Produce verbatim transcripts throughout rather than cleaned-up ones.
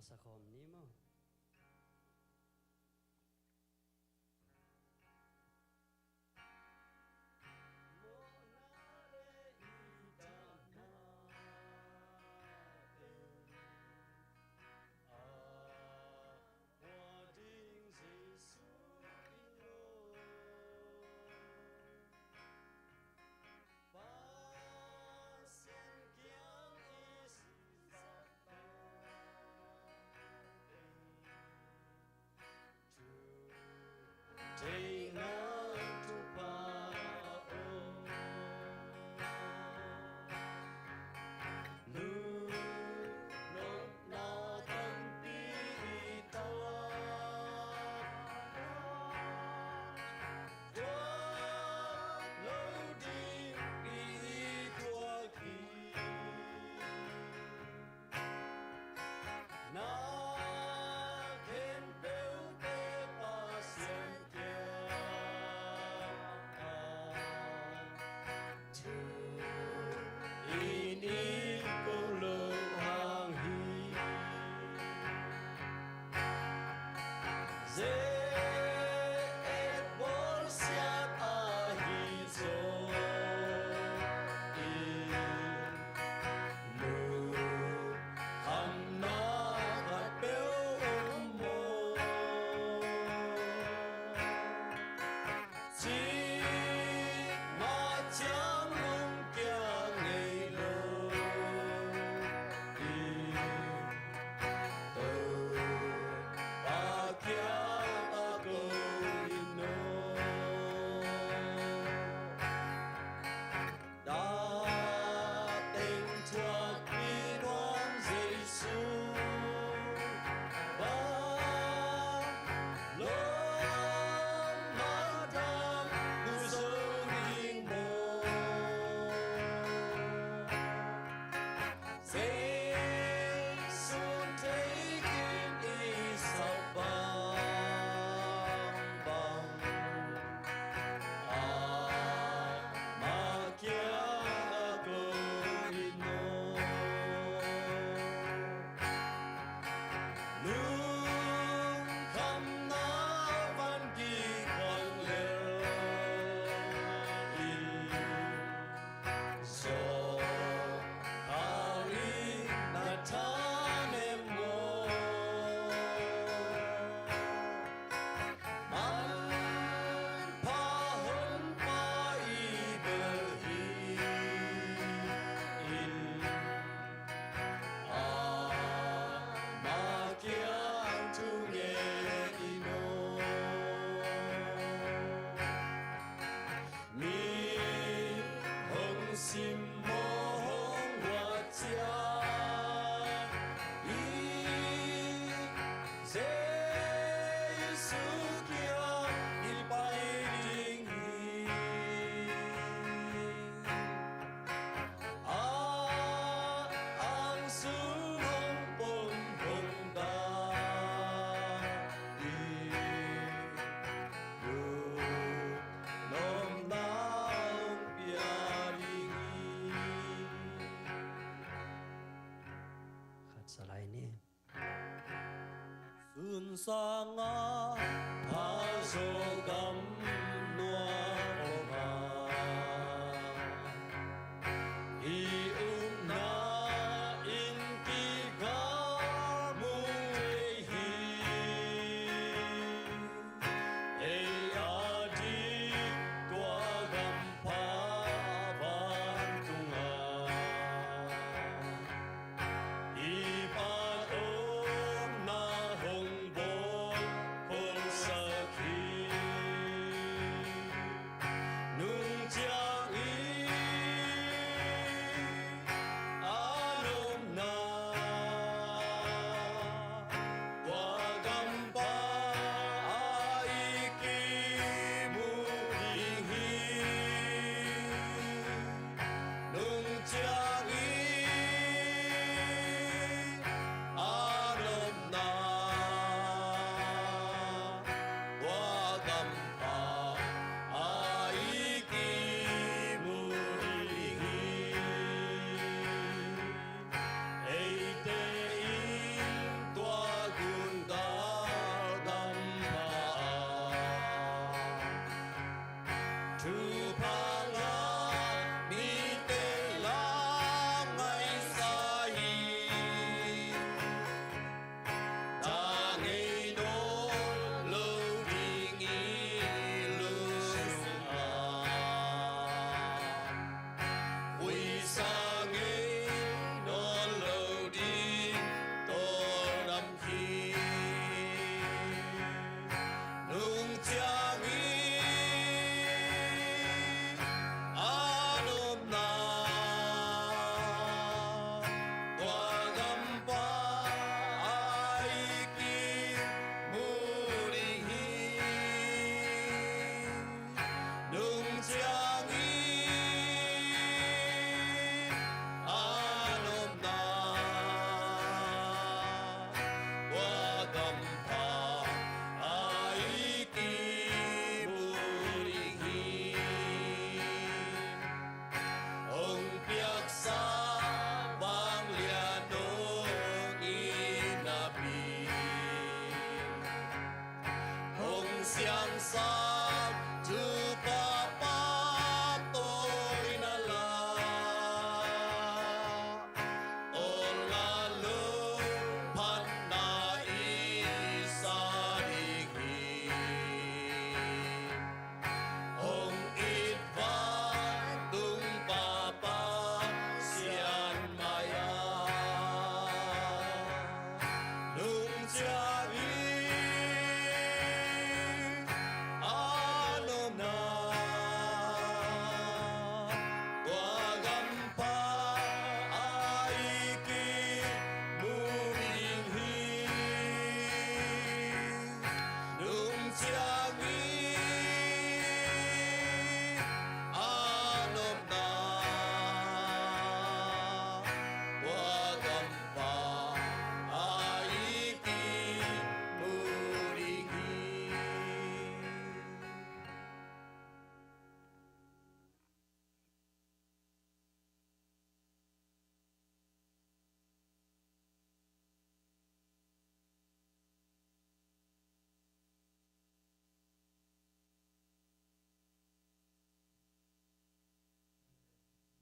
Sakhawm ni maw?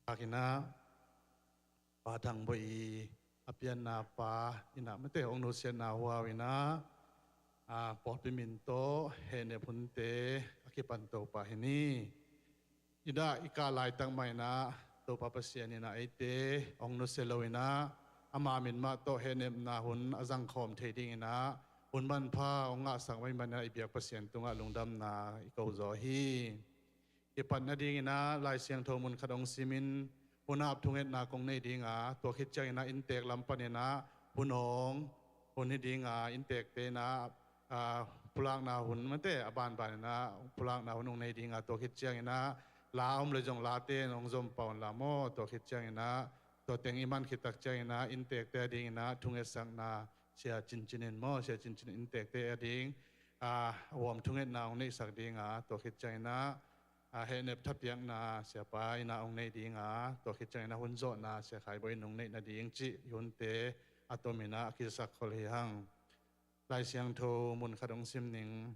Takinah Pa Thang Bawi a pianna pa inah mate hong nusiatna huau inah a pawlpi min tawh hehnep hunte a kipan Topa hi ni. I dah i kah laitak mah inah Topa Pasian inah eite hong nusia lo inah ama min mah tawh hehnepna hun a zangkhawm thei ding inah hun manpha hong ngahsak mah inah i biak Pasian tungah lungdamna i ko zaw hi. Kipat nading inah Lai Siangtho mun khat hong simin hun ap thungetna kong nei dinga tua khit ciang inah inntek lam pan inah hun hong hun hi dinga inntekte inah pulakna hun mate a banban inah pulakna hun hong nei dinga tua khit ciang inah la om le zong late in hong zom pah un la maw tua khit ciang inah tua teng i man khit tak ciang inah inntekte a ding inah thungetsakna sia cincin in maw sia cincin inntekte a ding a huam thungetna hong neihsak dinga tua khit ciang inah a hehnep thapiakna siapa inah hong nei dinga tua khit ciang inah hun zawhna sia Khai Bawi in hong neih nading cih i hunte a tom inah a kizasak khol hi hang. Lai Siangtho mun khat hong sim ning.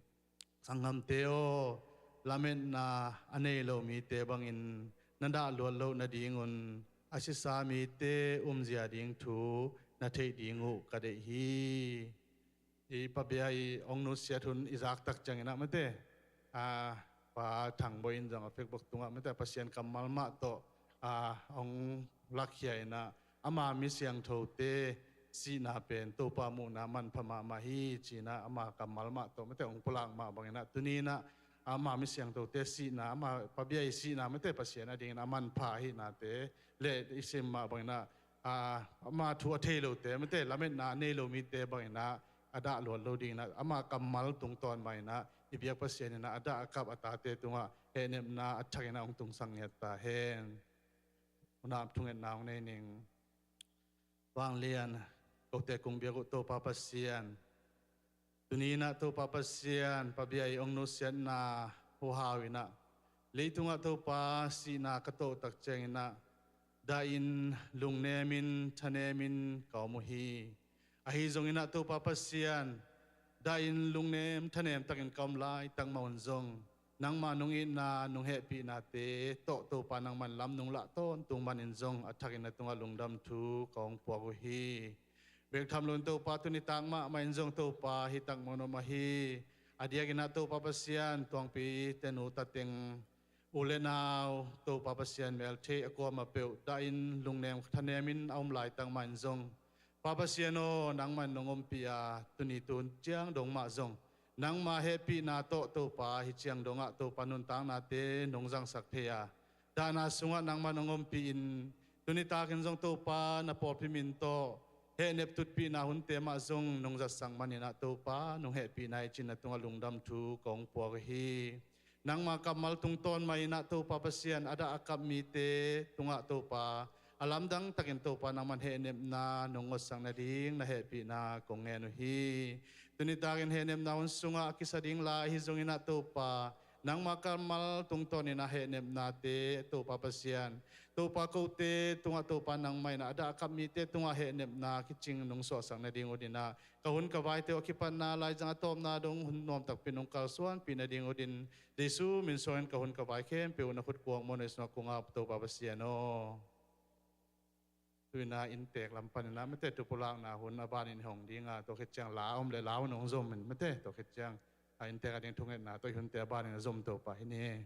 Sanggamte aw, lametna a nei lo mite bangin na dah luat loh nadingun a sisa mite umzia ding thu na theih ding uh ka deih hi. I Pa Bia i hong nusiat hun i zaktak ciang inah mate a Pa Thang Bawi in zong a Facebook tungah mate Pasian kammal mah tawh a hong lakkhia inah ama mi siangthote sihna pen Topa muhna manpha mahmah hi ci inah ama kammal mah tawh mate hong pulak mah bang inah tuni inah ama mi siangthote sihna ama Pa Bia i sihna mate Pasian a ding inah a manpha ahihnate le i sim mah bang inah a ama thu a thei lote mate lametna a nei lo mite bang inah a dah luat lo ding inah ama kammal tungtawn mah inah i biak Pasian inah a dah a kap a tate tungah hehnepna a thak inah hong tungsak ngiat ta hen. Hun ap thungetna hong nei ning. Vanglian kote kung biak uh Topa Pasian, tuni inah Topa Pasian Pa Bia i hong nusiatna huhau inah leitungah Topa sihna ka tawh tak ciang inah dahin lungnemin thanemin ka om uh hi. Ahi zong inah Topa Pasian dahin lungnem thanem takin ka om laitak mah un zong nangma nong itna nong hehpihnate tawh Topa nangman lam nong lah tawntung manin zong a thakin na tungah lungdam thu ka hong puak uh hi. Bek tham loin Topa tuni tak mahmah in zong Topa hi tak mah un om ahi. A diak inah Topa Pasian tuangpi tenu tateng u le nau Topa Pasian meltheih a kuamah peuh dahin lungnem thanemin a om laitak mah in zong Pa Pasian aw nangman nong ompih a tuni tun ciang dong mah zong nangma hehpihna tawh Topa hi ciang dongah Topa nuntaknate nong zangsak thei a dahna sungah nangman nong ompih in tuni takin zong Topa na pawlpi min tawh hehnep tutpihna hunte mah zong nong zatsak man inah Topa nong hehpihna i cin na tungah lungdam thu ka hong puak uh hi. Nangma kammal tungtawn mah inah Topa Pasian a dah a kap mite tungah Topa a lamdang takin Topa nangman hehnepna nong ngotsak nading na hehpihna kong ngen uh hi. Tuni takin hehnepna hun sungah a kisa ding lai ahi zong inah Topa nangma kammal tungtawn inah hehnepnate Topa Pasian Topa kote tungah Topa nangmah inah a dah a kap mite tungah hehnepna kicing nong suahsak nading uh dinah ka hun ka vaite uh a kipatna laizang a tawpna dong hun nuam takpi nong kalsuanpih nading uh din Jesu min suangin ka hun ka vai khempeuh na khut kuang maw na i sungah kung ap Topa Pasian aw. Tu inah inntek lam pan inah mate tu pulakna hun a banin hong dinga tua khit ciang la om le la hun hong zom in mate tua khit ciang a inntek a ding thungetna tua i hunte a banin a zom Topa hi ni.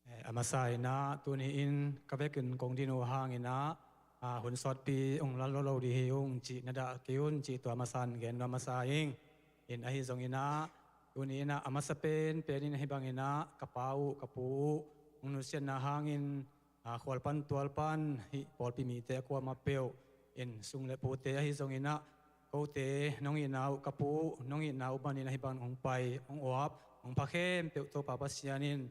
Eh, a masa inah tuni in ka vekin kong din uh hang inah ah, hun sawtpi ung lal lo lo dih hi ung cih na dah kei un cih tua a masa in gen nuam a masa ing. In ahi zong inah tuni inah a masa pen pen in ahi bang inah ka pa uh ka pu uh hong nusiatna hangin ah, khual pan tual pan hih pawlpi mite a kuamah peuh in sung le pute ahi zong inah kote nong itna uh ka pu uh nong itna uh manin ahi bang hong pai hong uap hong pha khempeuh Topa Pasian in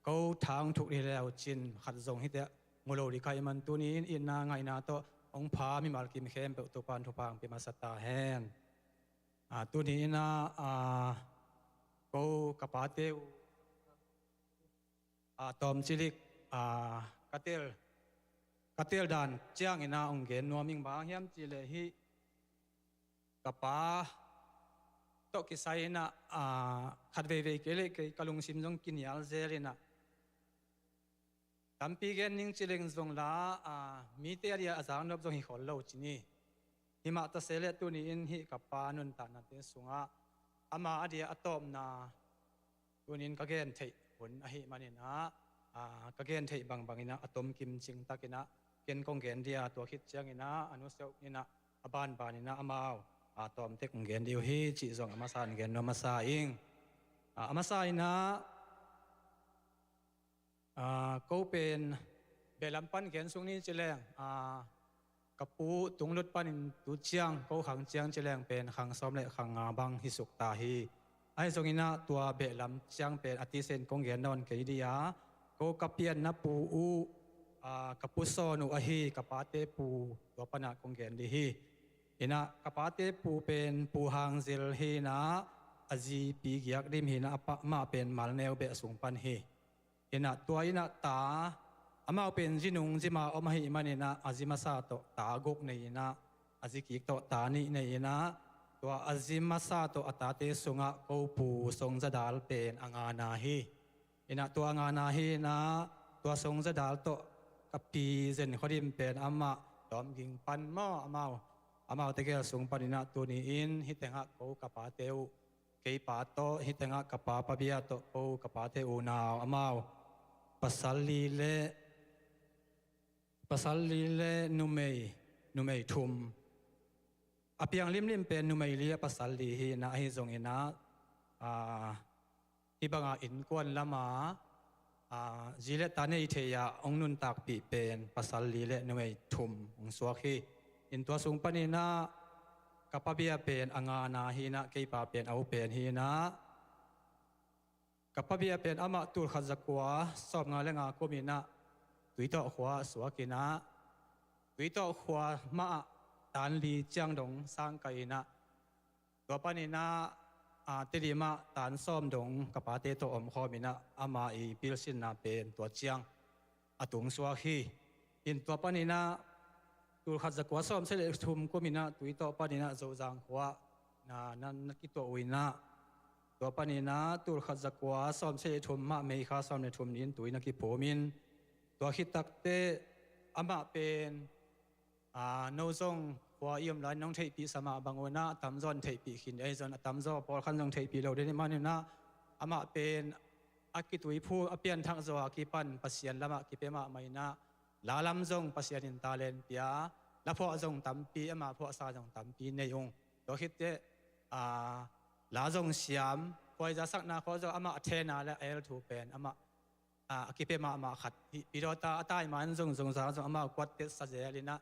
ko tha hong thuk dih leu cin khat zong hite mu lo dih kha i man tuni in itna ngaihna tawh hong pha mimal kim khempeuh Topa in thupha hong pia masa ta hen. Ah, tuni inah ah, Ko ka pate uh a tawm cilik a ka tel ka tel dan ciangin ah hong gen nuam ing. Bang hang hiam cih leh hih ka pa tawh kisai in ah khat veivei kei leh kei ka lungsim zong kinial zel in ah tampi gen ning ci leng zong la mite a dia a zaknop zong hi khol lo ci ni. Himah ta se leh tuni in hih ka pa nuntaknate sungah ama a dia a tawpna tuni in ka gen theih hun ahih manin ah ka gen theih bangbang in ah a tomkim cing takin ah ken kong gen dia, tua khit ciangin ah a nuseuh in ah a banban in ah amau a tawm tek hong gen dih uh hi cih zong a masa in gen nuam masa ing. A masa in ah ko pen beh lam pan gen suk ni ci leng ka pu tunglut panin tu ciang ko khang ciang ci leng pen khang sawm le khang nga bang hi suk ta hi. Ahi zongin ah tua beh lam ciang pen a tisen kong gen nawn kei dih a, ko ka pianna pu uh ka pu sawn uh ahi ka pate pu tua pan ah kong gen dih hi. In ah ka pate pu pen Pu Hang Zil hi in ah a zi Pi Giak Dim hi in ah amah pen Malneu beh sung pan hi. In ah tua in ah ta amau pen zi nung zi ma om ahih manin ah a zi masa tawh ta guk nei in ah a zi kik tawh ta nih nei in ah tua a zi masa tawh a tate sungah ko Pu Song Za Dal pen a ngana hi. In ah tua a ngana hi in ah tua Song Za Dal tawh ka Pi Zen Khaw Dim pen amah Tawm Ging pan maw, amau amau tegel sung pan in ah tuni in hih tengah ko ka pate uh kei pa tawh hih tengah ka pa Pa Bia tawh ko ka pate unau amau pasal li le pasal li le numei numei thum. A piang limlim pen numei li a pasal li hi in ah ahi zongin ah hih banga innkuan lama zi le ta nei thei ah hong nuntakpih pen pasal li le numei thum hong suak hi. In tua sung panin ah ka Pa Bia pen a ngana hi in ah kei pa pen a u pen hi in ah ka Pa Bia pen amah tul khat za kua sawm nga le nga kum in ah Tuitawh khua ah suak in ah Tuitawh khua mah ah tan li ciang dong sang kai in ah tua panin ah Tedim ah tan sawm dong ka pate tawh omkhawm in ah ama i pilsinna pen tua ciang a tung suak hi. In tua panin ah tul khat za kua sawm sia le thum kum in ah Tuitawh panin ah Zozang khua ah na na na kituah uh in ah tua panin ah tul khat za kua sawm sia le thum mah May kha sawm le thum ni in tui na kiphum in tua khit takteh amah pen no zong khua i om lai nong theihpih sa mah bang un ah a tamzaw in theihpih khin dih ahi zong a tamzaw pawlkhat zong theihpih lo ding ahih manin ah amah pen a kituiphum a pianthak zaw a kipan Pasian lamah kipia mahmah in ah la lam zong Pasian in talent pia, la phuah zong tampi, ama phuahsa zong tampi nei ung. Tua khit teh la zong siam, khuaiza sakna khawng zong amah a thena le a el thu pen amah a kipia mahmah khat hi. Pidawta a tai man zong zong za zong amah kuat tet sa zel in ah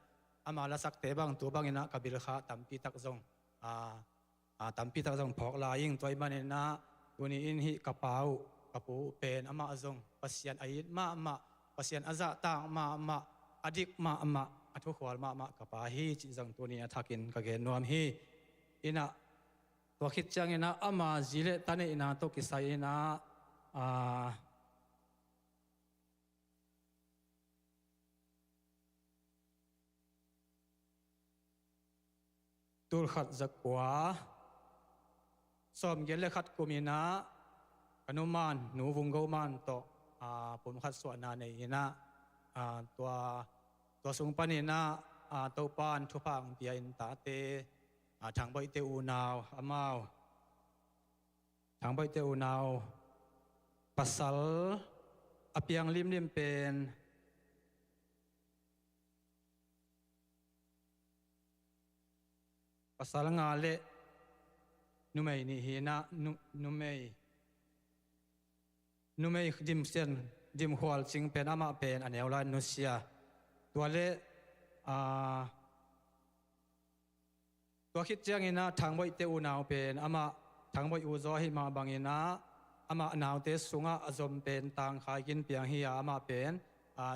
ama lasakte bang tu bangin ah ka bilkha tampi tak zong tampi tak zong phawk lai ing. Tua ahih manin ah tuni in hih ka pa uh ka pu uh pen amah zong Pasian a it mahmah, Pasian a zahtak mahmah, a dik mahmah, a thukhual mahmah ka pa hi cih zong tuni a thakin ka gen nuam hi. In ah tua khit ciangin ah ama zi le ta neihna tawh kisai in ah tul khat za kua sawm giat le khat kum in ah ka nu man, Nu Vung Go Man tawh pum khat suahna nei in ah tua tua sung panin ah Topan thupha hong pia in tate Thang Boihte unau amau Thang Boihte unau pasal a piang limlim pen pasal nga le numei nih hi in ah numei numei dimsian dimkhual cing pen amah pen a neu lai nusia. Tua le tua khit ciangin ah Thang Boihte unau pen amah Thang Boih u zaw ahih mah bangin ah amah naute sungah a zom pen Tang Khai Gin Piang hi a, amah pen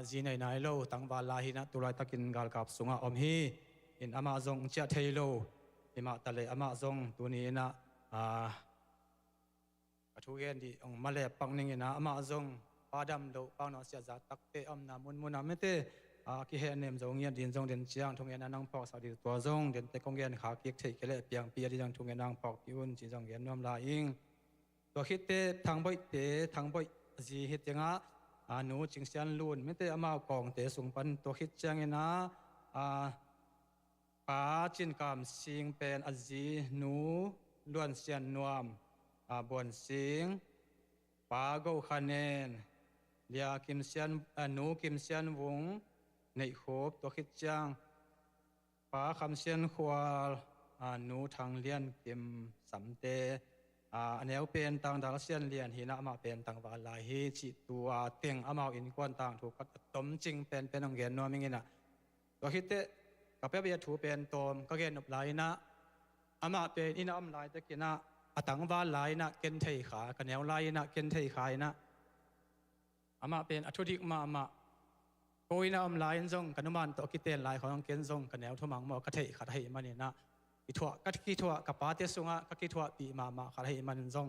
zi nei nai lo tangval lai hi in ah tu laitakin galkap sungah om hi. In amah zong ciah thei lo hi mah ta leh amah zong tuni in ah ka thu gen dih hong malep pak ning in ah, amah zong pa dam loh, pa hong nawsiat zahtakte a omna munmun ah mete, a kihehnem zo ngiat ding zong den ciang thungetna nang phawksak dih tua zong dente kong gen kha kik theih kei leh piangpih a dih zong thungetna nang phawkpih un ci zong gen nuam lai ing. Tua khitte Thangboihte, Thangboih a zi hi tengah, a nu Cing Sian Lun mete amau kawngte sung pan tua khit ciangin ah, a pa Cin Kam Sing pen a zi nu Luan Sian Nuam, a Buan Sing, pa Go Kha Nen, lia Kim Sian, a nu Kim Sian Vung, Neih Khup, tua khit ciang pa Kham Sian Khual, a nu Thang Lian Kim Samte, a a neu pen Tang Dal Sian Lian hi in ah amah pen tangval lai hi cih tua teng amau innkuan tangthu ka tomcing penpen hong gen nuam ing in ah. Tua khitteh ka pia bia thu pen tawm ka gen nop lai in ah, amah pen inn a om laitakin ah a tangval lai in ah ken thei kha, ka neu lai in ah ken thei kha in ah, amah pen a thudik mahmah. Ko inn a om lai-in zong ka numan tawh a kiten lai khawng ken zong ka neu thumang maw ka theih khat ahih manin ah, kithuah, ka kithuah, ka pate sungah ka kithuahpih mahmah khat ahih manin zong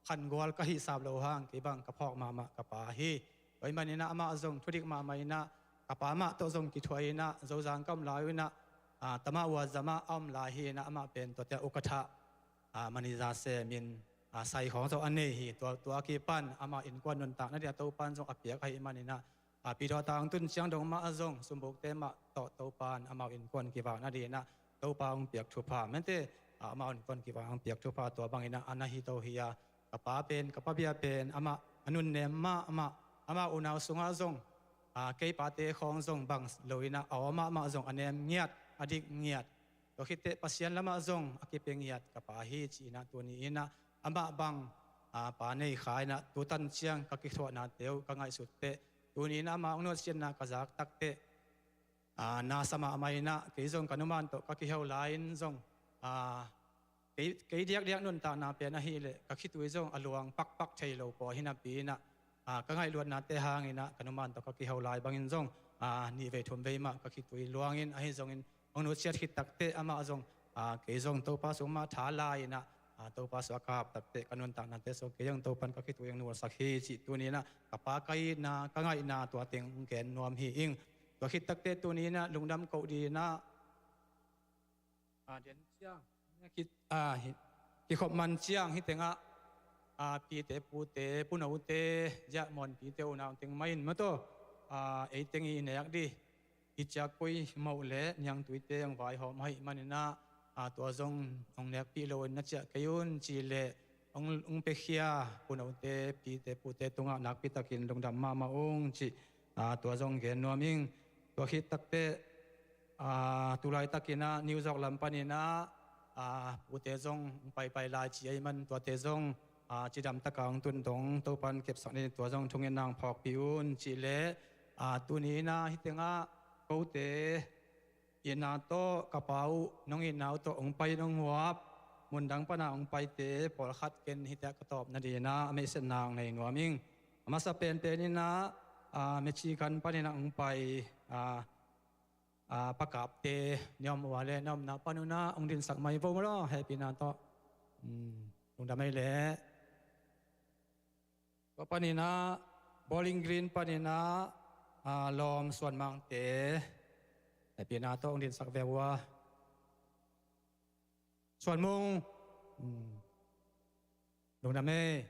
khangual ka hih sap lo hang kei bang ka phawk mahmah ka pa hi. Tua ahih manin ah amah zong thudik mahmah in ah, ka pa mah tawh zong kithuah in ah, Zozang ka om lai-in ah, ah, Tama Uazam ah a om lai hi in ah, amah pen tuate ukatha, ah, maniza semin, ah, sai khawng zong a nei hi. Tua, tua kipan amah innkuan nuntakna ding a Topan zong a piak ahih manin ah, ah, pi dawh tang tun ciang dong mah a zong sumbukte mah tawh Topan amau innkuan kivakna ding in ah Topa hong piak thupha mete, ah, amau innkuan kivak hong piak thupha tua bangin ah a na hi to hi a, ka pa pen, ka pa bia pen amah a nunnem mahmah, amah unau sungah zong, ah, kei pate khawng zong bang lo in ah a aw mahmah zong a nem ngiat, a dik ngiat. Tua khitteh Pasian lamah zong a kipia ngiat ka pa hi ci in ah tuni in ah amah bang, ah, pa nei kha in ah tutan ciang ka kithuahnate uh ka ngaihsutteh, tuni in ah amah hong nutsiatna ka zak takteh, ah, nasa mahmah in ah kei zong ka numan tawh ka kiho lai-in zong, ah, kei, kei diakdiak nuntakna pen ahih leh ka khitui zong a luang pakpak thei lo pawh hi napi in ah, ah, ka ngaihluatnate hangin ah ka numan tawh ka kiho lai bangin zong, ah, nih vei thum vei mah ka khitui luangin ahi zongin hong nutsiat khit takteh amah zong, ah, kei zong Topa sung mah tha lai in ah, ah, Topa sung a ka hap takteh ka nuntaknate sung kei zong Topan ka khitui hong nusak hi cih tuni in ah ka pa ka itna, ka ngaihna tua teng hong gen nuam hi ing. Tua khit takteh tuni in ah lungdam koh ding in ah, ah, den ciang, ah, hi, kikhop man ciang hi tengah, ah, pite, pute, punote, ziah mawn pite unau teng mah in maw taw, ah, ei teng i nek ding i ciak kui moh le niangtuite hong vaihawm ahih manin ah, ah, tua zong hong nekpih lo in na ciah kei un ci leh hong, hong piakhia punote, pite, pute tungah nakpi takin lungdam mahmah ung cih, ah, tua zong gen nuam ing. Tua khit takteh, ah, tu laitakin ah New York lam panin ah, ah, pute zong hong paipai lai ci ahih man tuate zong, ah, cidam taka hong tun dong Topan kepsak ni tua zong thungetna hong phawkpih un cih leh, ah, tuni in ah hi tengah kote itna tawh ka pa uh nong itna uh tawh hong pai in hong huap, mundang pana hong paite pawlkhat ken hi teh ka tawpna ding in ah a meihsetna hong nei nuam ing. A masa penpen in ah, ah, Michigan panin ah hong pai, ah, ah, Pa Kapte, na om uh a leh na omna pan un ah hong dinsak mai vo maw law, hehpihna tawh. Hmm, lungdam ei leh. Tua panin ah Bowling Green panin ah, ah, Lawm Suan Mangte, hehpihna tawh hong dinsak ve uh a. Suan Mung. Hmm. Lungdam ei.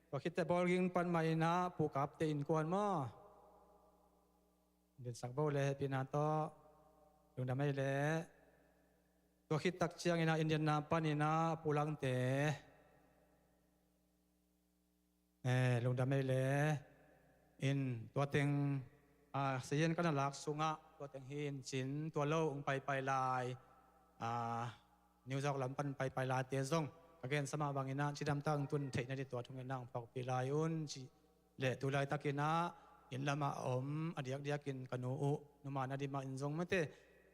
Tua khitteh Bowling Green pan mah in ah Pu Kapte innkuan maw. Dinsak vo le hehpihna tawh. Lungdam ei leh. Tua khit tak ciangin ah Indiana panin ah Pu Langte. Eh, lungdam ei leh. In tua teng, ah, sayan ka na lak sungah tua teng hi in cin tua lo hong paipai lai, ah, New York lam pan paipai laite zong ka gensa mah bangin ah cidam taka hong tun theihna ding tua thungetna hong phawkpih lai un cih leh tu laitakin ah inn lamah a om a diakdiakin ka nu uh, numan a dimah in zong mete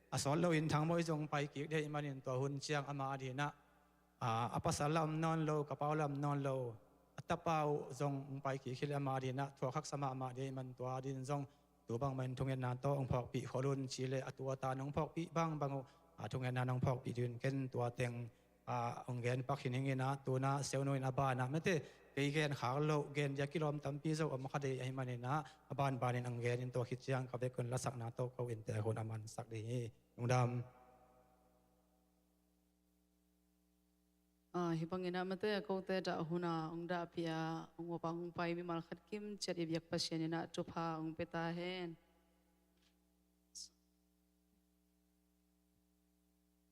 a sawt loin Thangboih zong pai kik ding ahih manin tua hun ciang amah a ding in ah, ah, a pasal la om nawn lo, ka pa uh la om nawn lo, a tapa uh zong hong pai kik hi leh amah a ding in ah thuak haksa mahmah ding ahih man tua a ding in zong tu bangmah in thungetna tawh hong phawkpih khol un cih leh a tu a ta nong phawkpih bangbang uh, ah, thungetna nong phawkpih ding un ken tua teng, ah, hong gen pak hi ning in ah tu in ah Siau Nu in a ban ah mete, Kei gen khak loh, gen dia kilawm tampi zo om kha ding ahih manin ah, a banbanin ang gen in tua khit ciang ka vekun lasakna tawh ko innte hun a mansak ding hi. Lungdam. Ah, hih bangin ah mate kote dah hun a hong dahpih a, hong uap a hong pai mimal khat kim ciat i biak Pasian in ah thupha hong pia ta hen.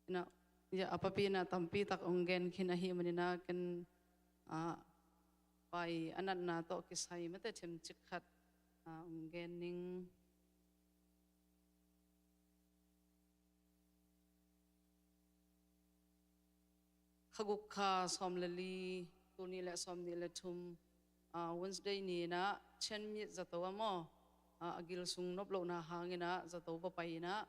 Ina, ya, a papi ina tampi tak hong gen khin ahih manin ah ken, ah, pai a natna tawh kisai mate themcik khat, ah, hong gen ning. Kha guk kha sawm le li, tul nih le sawm nih le thum, ah, Wednesday ni in ah Chin mi zato a maw, ah, a gil sung nop lohna hangin ah zato va pai in ah,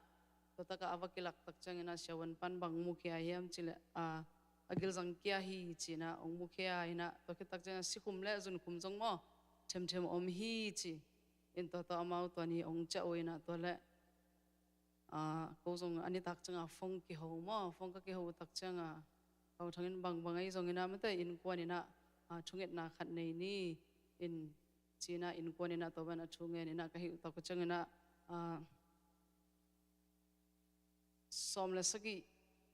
tua tak ah a va kilak tak ciangin ah siavuan pan bang mukhia hiam cih leh, ah, a gil zang kia hi ci in ah hong mukhia in ah, tua khit tak ciangin ah sikhum le zunkhum zong maw themthem om hi ci in, tua tawh amau tua ni hong ciah uh in ah, tua leh ah, ko zong a nitak ciangin ah phone kiho maw, phone ka kiho uh tak ciangin ah, Pau Thang in bangbang ahi zongin ah mate innkuan in ah, ah, thungetna khat nei ni in ci in ah, innkuan in ah tua ban a thu ngen in ah ka hih uh tak ciangin ah, ah, sawm le sagih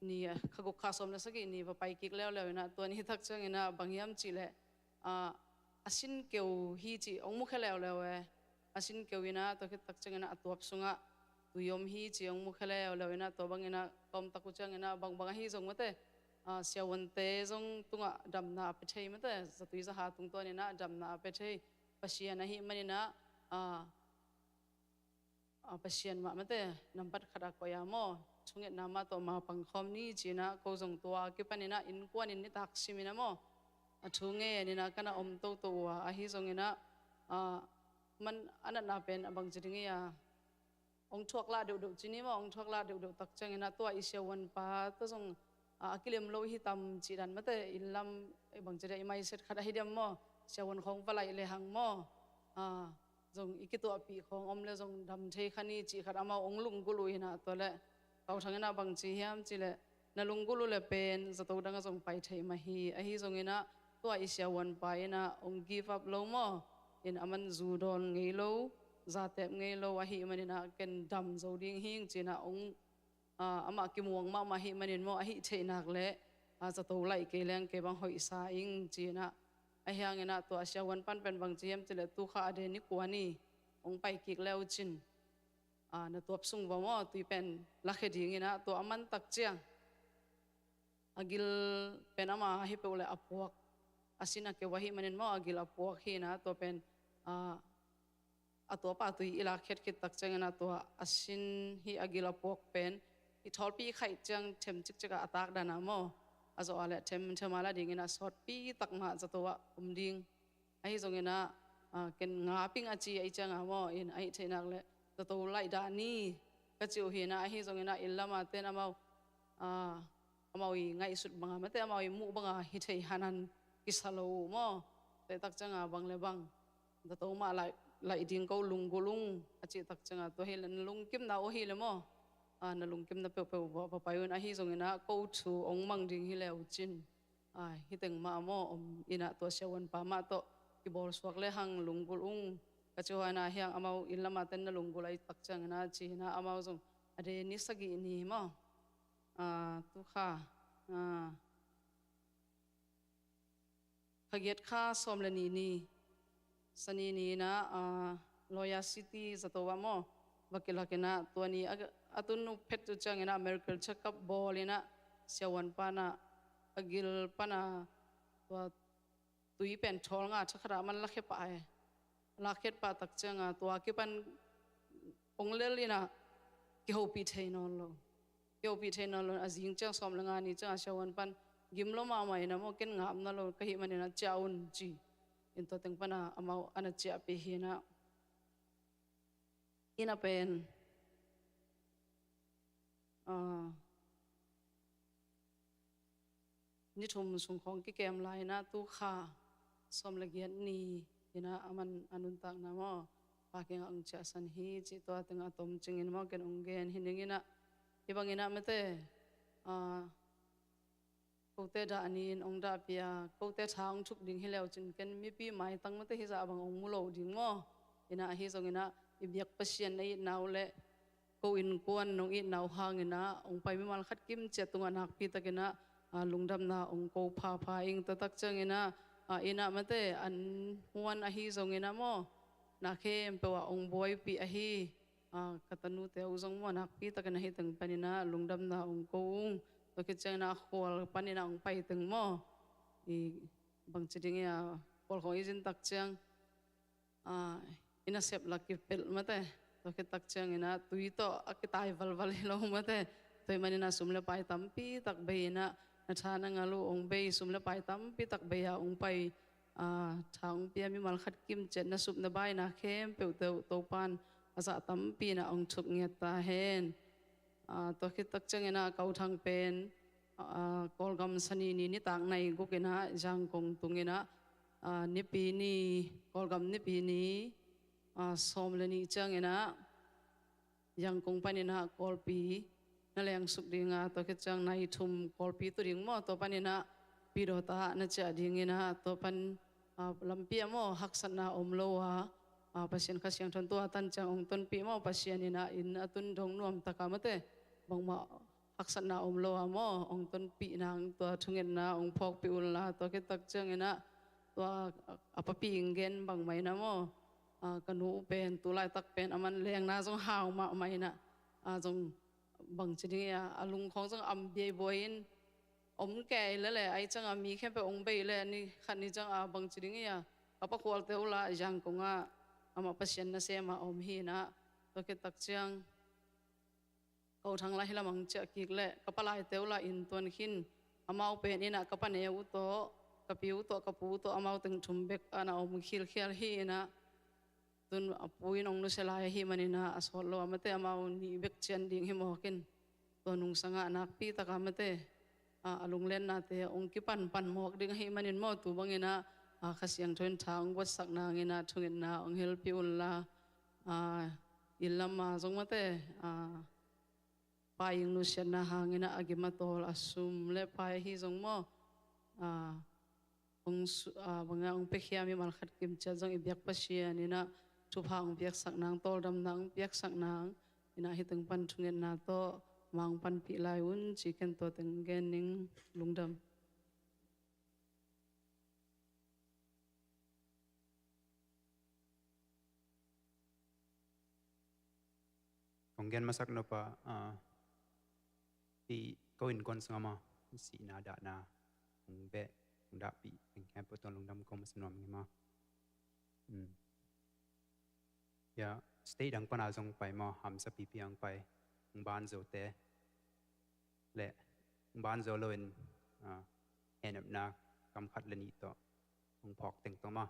ni, ah, kha guk kha sawm le sagih ni va pai kik leuleu in ah, tua ni tak ciangin ah bang hiam cih leh, ah, a sin keu hi ci hong mukhia leuleu e. A sin keu in ah, tua khit tak ciangin ah a tuap sungah tui om hi ci hong mukhia leuleu in ah, tua bangin ah ka om tak uh ciangin ah bangbang ahi zong mate, ah, siavuante zong tungah damna a pia thei mate, zatui zaha tungtawn in ah damna a pia thei Pasian ahih manin ah, ah, ah, Pasian mah mate nambat khat a koih a maw, thungetna mah tawh ma pangkhawm ni ci in ah, ko zong tua kipan in ah innkuan in nitak sim in ah maw, a thu ngen in ah ka na om toto uh a, ahi zongin ah, ah, man a natna pen a bangci ding hi a, hong thuak lah deuhdeuh ci ni maw, hong thuak lah deuhdeuh tak ciangin ah tua i siavuan pa tawh zong, ah, a kilem lo hi tam cih dan mate, inn lam, eh, bangci dia i maiset khat ahi diam maw, siavuan khawng va laih lehang maw, ah, zong i kituahpih khawng om le zong dam thei kha ni cih khat amau hong lunggulh uh in ah, tua leh Pau Thang in ah bangci hiam cih leh na lunggulh uh leh pen zato dang ah zong pai thei mah hi, ahi zongin ah tua i siavuan pa in ah hong give up lo maw, in a man zu dawn ngei lo, zatep ngei lo ahih manin ah ken dam zo ding hing ci in ah hong, ah, amah kimuang mahmah ahih manin maw, ahih theih nak leh, ah, zato laih kei leng kei bang hoihsa ing ci in ah, ahi hangin ah tua siavuan pan pen bangci hiam cih leh tu kha a de ni kua ni hong pai kik leu cin, ah, na tuap sung va maw tui pen lakhia ding in ah, tua a man tak ciang a gil pen ama hi peuh leh a puak, a sin a keu ahih manin maw a gil a puak hi in ah, tua pen, ah, a tuapa tui i lakkhiat khit tak ciangin ah tua a sin hi a gil a puak pen i thawlpi i khaih ciang them cikcik ah a tak dan ah maw, a zawh a leh themthem a la dingin ah sawtpi tak mah zato ah om ding. Ahi zongin ah, ah, ken ngap ing a ci ahih ciangin maw, in ahih theih nak leh zato laih dah ni ka ci uh hi in ah, ahi zongin ah inn lam a ten amau, ah, amau i ngaihsut bang a mate, amau i muh bang a hi thei hanan kisa lo uh maw. Tua tak ciangin bang le bang, zato mah laih, laih ding ko, lunggulh ung a cih tak ciangin, tua hi leh na lungkimna uh hi leh maw, ah, na lungkimna peuhpeuh va, va pai un, ahi zongin ah ko thu hong mang ding hi leu cin, ah, hi teng mah maw om in ah, tua siavuan pa mah tawh kibawlsuak lehang lunggulh ung ka ci uh a, ahi hang amau inn lam a ten na lunggulh ahih tak ciangin ah ci hi in ah, amau zong a de ni sagih ni maw, ah, tu kha, ah, kha giat kha sawm le nih ni, Sani ni in ah, ah, Loya City zato ah maw va kilak in ah, tua ni a, a tun uh phet uh ciangin ah medical check-up bawl in ah siavuan pan ah a gil pan ah tua tui pen thawl nga thakhat ah man lakhia pah e. Lakkhiat pah tak ciangin tua kipan hong lel in ah kihopih thei nawn lo. Kihopih thei nawn lo, a zing ciang sawm le nga ni ciang a siavuan pan gim lua mahmah in ah maw, ken ngapna lo ka hih manin ah ciah un ci in, tua teng pan ah amau a na ciahpih hi in ah, inn ah pen, ah, ni thum sung khawng kikem lai in ah tu kha sawm le giat ni in ah a man a nuntakna maw Pa kiangah hong ciahsan hi cih tua teng a tomcing in maw ken hong gen hi ning in ah, hih bangin ah mate, ah, Kote dah ni-in hong dahpih a, kote tha hong thuk ding hi leu cin ken mipi maitang mate hizah bang hong mu lo ding maw? Inah ahi zong inah i biak Pasian na itna uh le ko innkuan nong itna uh hang inah hong pai mimal khat kim ciat tungah nakpi tak inah, ah, lungdamna hong ko phapha ing. Tua tak ciang inah, ah, inah mate an huan ahi zong inah maw, na khempeuh ah hong buaipih ahi, ah, ka tanute uh zong maw nakpi tak inah hih teng pan inah lungdamna hong ko ung. Tua khit ciang inah a khual pan inah hong pai teng maw, i bangci ding ia, khual khawng i zin tak ciang, ah, i nasep lak kipelh mate. Tua khit tak ciang inah tui tawh a kitai valval hi lo mate. Tua ahih man inah sum le pai tampi tak bei inah na tha na ngal uh hong bei, sum le pai tampi tak bei a hong pai, ah, tha hong pia mimal khat kim ciat na sup na baina khempeuhte uh Topan a zah tampi inah hong thuk ngiat ta hen. Ah, tua khit tak ciang inah Kau Thang pen, ah, Kawlgam Sani ni nitak nai guk inah Yangon tung inah, ah, Nipi ni, Kawlgam Nipi ni, ah, sawm le nih ciang inah Yangon pan inah Kawlpi na lengsuk ding a, tua khit ciang nai thum Kawlpi tu ding maw, tua pan inah Pidawt ah na ciah ding inah, tua pan, ah, lampi ah maw haksatna om lo a, ah, Pasian Kha Siangtho in tua tan ciang hong tonpih maw, Pasian inah inn a tun dong nuam tak a mate, bangmah haksatna om lo a maw hong tonpih nang tua thungetna hong phawkpih un la. Tua khit tak ciang inah tua a papi in gen bangmah inah maw, ah, ka nu uh pen tu laitak pen aman lengna zong hau mahmah inah, ah, zong bangci ding ia, a lungkhawng zong am biaibuai in, om kei lele, ai ciang a mi khempeuh hong bei le ni khat ni ciang a bangci ding ia, ka pakhualte uh la Yangon ah amah Pasian nasem a om hi inah. Tua khit tak ciang Kau Thang la hih lam ah hong ciah kik le ka palaite uh la inn tuan khin, amau pen inah ka paneu uh tawh, ka pi uh tawh, ka pu uh tawh amau teng thum bek ana om khilkhial hi inah. Tun a pu in hong nusia lai ahih man inah a sawt lo a mate, amau nih bek cian ding hi mawk in. Tua nungsang ah nakpi tak a mate, a, a lunglennate hong kipanpan mawk ding ahih man in maw, tu bang inah, a, Kha Siangtho in tha hong guatsak nang inah thungetna hong helpih un la, a, inn lam ah zong mate, a, pa ing nusiatna hang inah a gim a tawl a sum le pai ahi zong maw, a, hong su-, ah, bangah hong piakhia mimal khat kim ciat zong i biak Pasian inah thupha hong piaksak nang, tawldamna hong piaksak nang inah hih teng pan thungetna tawh ma hong panpih lai un ci ken tua teng gen ning. Lungdam. Kong gen masak nop ah, ah, i ko innkuan sungah maw, sihna dahna hong beh, hong dahpih teng khempeuh tawh lungdam ko masa nuam hi maw. Hmm. Ya, state dang pana zong pai maw, hamsa pipi ang pai, hong ban zote le hong ban zo loin, ah, hehnemna kam khat le nih tawh hong phawk teng tawh maw,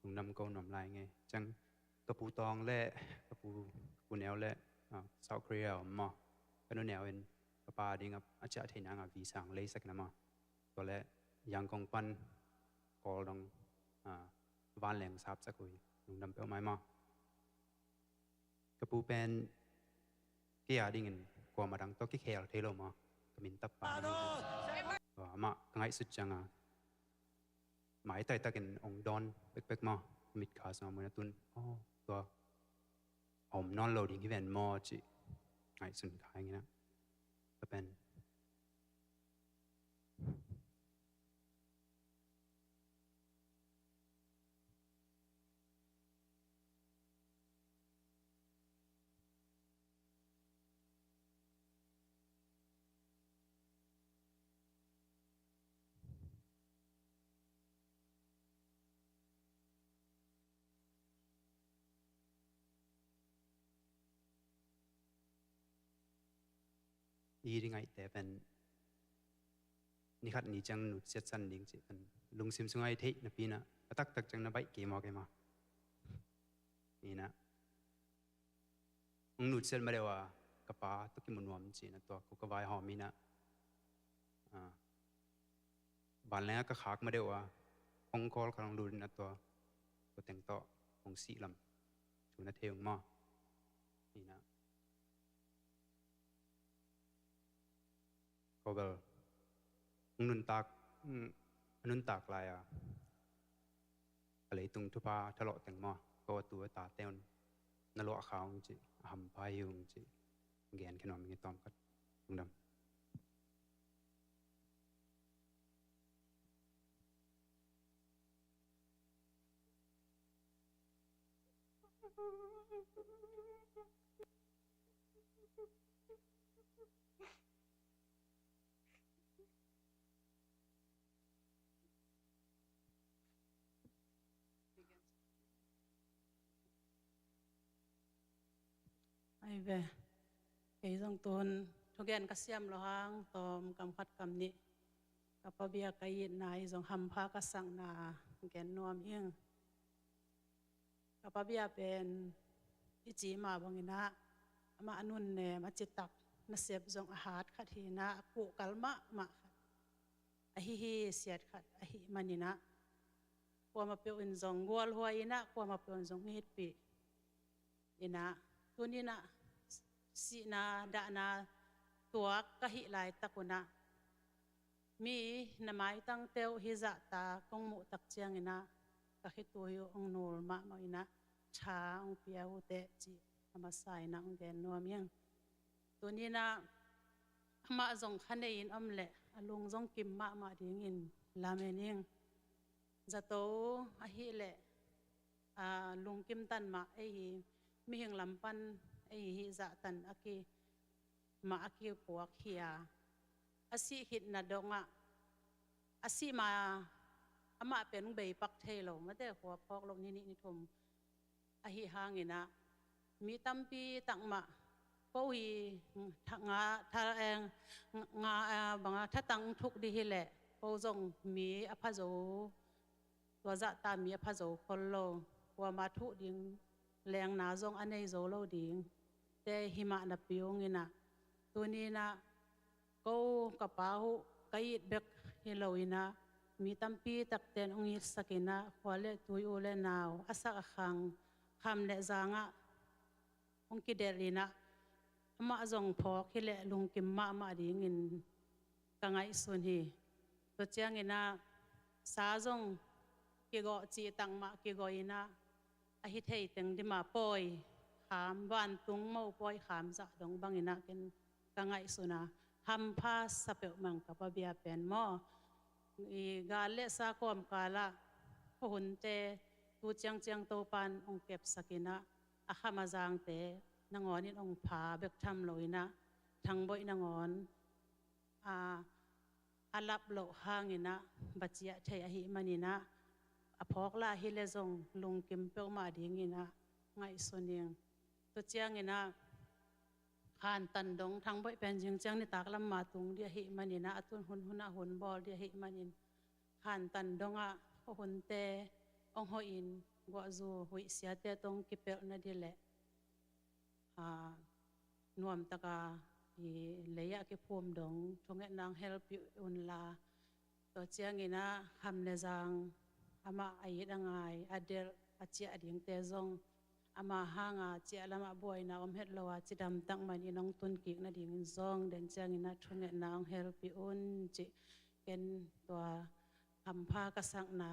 lungdam ko nuam lai ing ei. Ciang ka pu Tawng le ka pu, ka pu Neu le, ah, South Korea om maw, ka nu Neu in ka pa ding a, a ciah thei nang a visa hong leisak na maw. Tua le Yangon pan Kawl dong, ah, vanleng sapsak uh hi, lungdam peuhmah hi maw. Ka pu pen kei a dingin kuamah dang tawh kikhel thei lo maw, ka min tapa hi. Tua amah ka ngaihsut ciang a maitai takin hong dawn pekpek maw, mitkha sungah mun a tun, aw, tua a om nawn lo ding hi ven maw cih ngaihsun kha ing inah. Tua pen I ri ngaihte pen ni khat ni ciang nutsiat san ding cih pen lungsim sungah i theih napi inah a taktak ciang na baih kei maw kei maw. Inah hong nutsiat madeuh a ka pa tawh kimu nuam ci inah tua ko ka vaihawm inah, ah, vanleng ah ka khak madeuh a phone call khat hong lut inah tua, tua teng tawh hong sih lam thu na thei ung maw. Inah ko bel Nuntak, mm, nuntak lai a, a leitung thupha thalawh teng maw, ko a tu a tate un na luah kha ung ci, a hampha hi ung ci, gen khe nuam ing. Tawm khat, lungdam. Ai ve, kei zong tun thugen ka siam lo hang tawm kam khat kam nih ka pabia ka itna i zong hampha ka sakna gen nuam ing. Ka pabia pen i ci mah bangin ah, amah a nunnem a citak nasep zong a hat khat hi in ah, a kuhkal mahmah khat, a hihisiat khat ahih manin ah, kuamah peuh in zong gualhuai in ah, kuamah peuh in zong itpih in ah, tuni in ah sihna dahna tuak ka hih laitak un ah, mi na maitangte uh hih zahta kong muh tak ciangin ah, ka khitui uh hong nul mahmah in ah, tha hong pia uh teh cih a masa in ah hong gen nuam ing. Tuni in ah amah zong kha nei in om leh a lung zong kim mahmah dingin lamen ing. Zato ahih leh, a, lungkim tan mah ei hi, mihing lam pan ei hi, zahtan a ki mah a kipuak hi a, a sih khitna dongah, a sih ma amah pen bei pak thei lo, mate, khua phawk lo ni nih ni thum ahi hangin ah, mi tampi tak mah ko hi, tha, nga, tha, eh, nga, eh, banga thatang thuk dih hi leh, ko zong mi a pha zo, tua zahta mi a pha zo khol lo, kuama thuh ding lengna zong a nei zo lo ding te hi mah napi ung in ah, tuni in ah ko ka pa uh ka it bek hi lo in ah, mi tampi takte in hong itsak in ah, khua le tui, u le nau, a sak a khang, kham le zangah hong kidelh in ah, amah zong phawk hi leh lungkim mahmah dingin ka ngaihsun hi. Tua ciangin ah sa zong kigawh cih tak mah kigawh in ah, a hi thei teng dima pawi kham, vantung mo pawi kham zah dong bangin ah ken ka ngaihsun a, hampha sa peuhmah ing ka pabia pen maw. I gal le sa kawmkal ah khuahunte tu ciangciang Topan hong kepsak in ah, a kham a zangte nangawn in hong pha bek tham lo in ah, Thangboih nangawn, a, a lap loh hangin ah va ciah thei ahih manin ah, a phawk lah hi leh zong lungkim peuhmah dingin ah ngaihsun ing. Tua ciangin ah khantan dong, Thangboih pen zing ciang nitak lam ma tung dih ahih manin ah, a tun hun hun ah hun bawl dih ahih manin, khantan dongah khuahunte hong hawh in, guahzu huih siate tawh hong kipelh nading leh, a, nuamtaka i lei-ah kiphum dong thungetna hong helpih unla. Tua ciangin ah kham le zang, amah a it a ngai, a delh, a ciah dingte zong, ama hanga ciah lamah buaina om het lo a, cidam tak man in hong tun kik nadingin zong den ciangin ah thungetna hong helpih un cih ken tua hampha ka sakna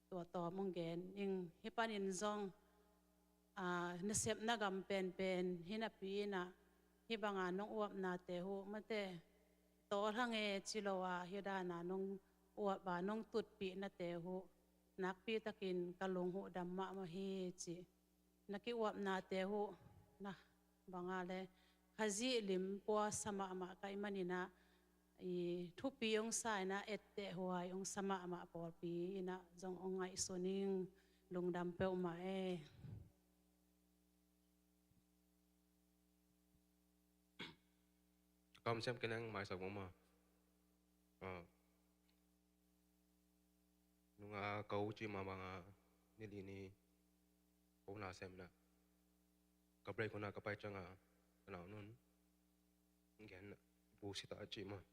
tua tawm hong gen ing. Hih panin zong, a, nasepna gam penpen hi napi in ah, hih banga nong uapnate uh, mate, tawl hang e ci lo a, hih dana nong uap a nong tutpihnate uh nakpi takin ka lung uh dam mahmah hi ci. Na kiuapnate uh, na banga le Khazih lim puasa mahmah ka hih manin ah, i thupi hong sa in ah, etteh huai hong sa mahmah pawlpi in ah zong hong ngaihsun ing, lungdam peuhmah e. Kamsiam keneng maisak mama. Ah. Nunga ka u ci mah banga, ni li ni ko na sem na. Ka break huna ka pai cianga, ka nau nun gen, bu sita ci mah.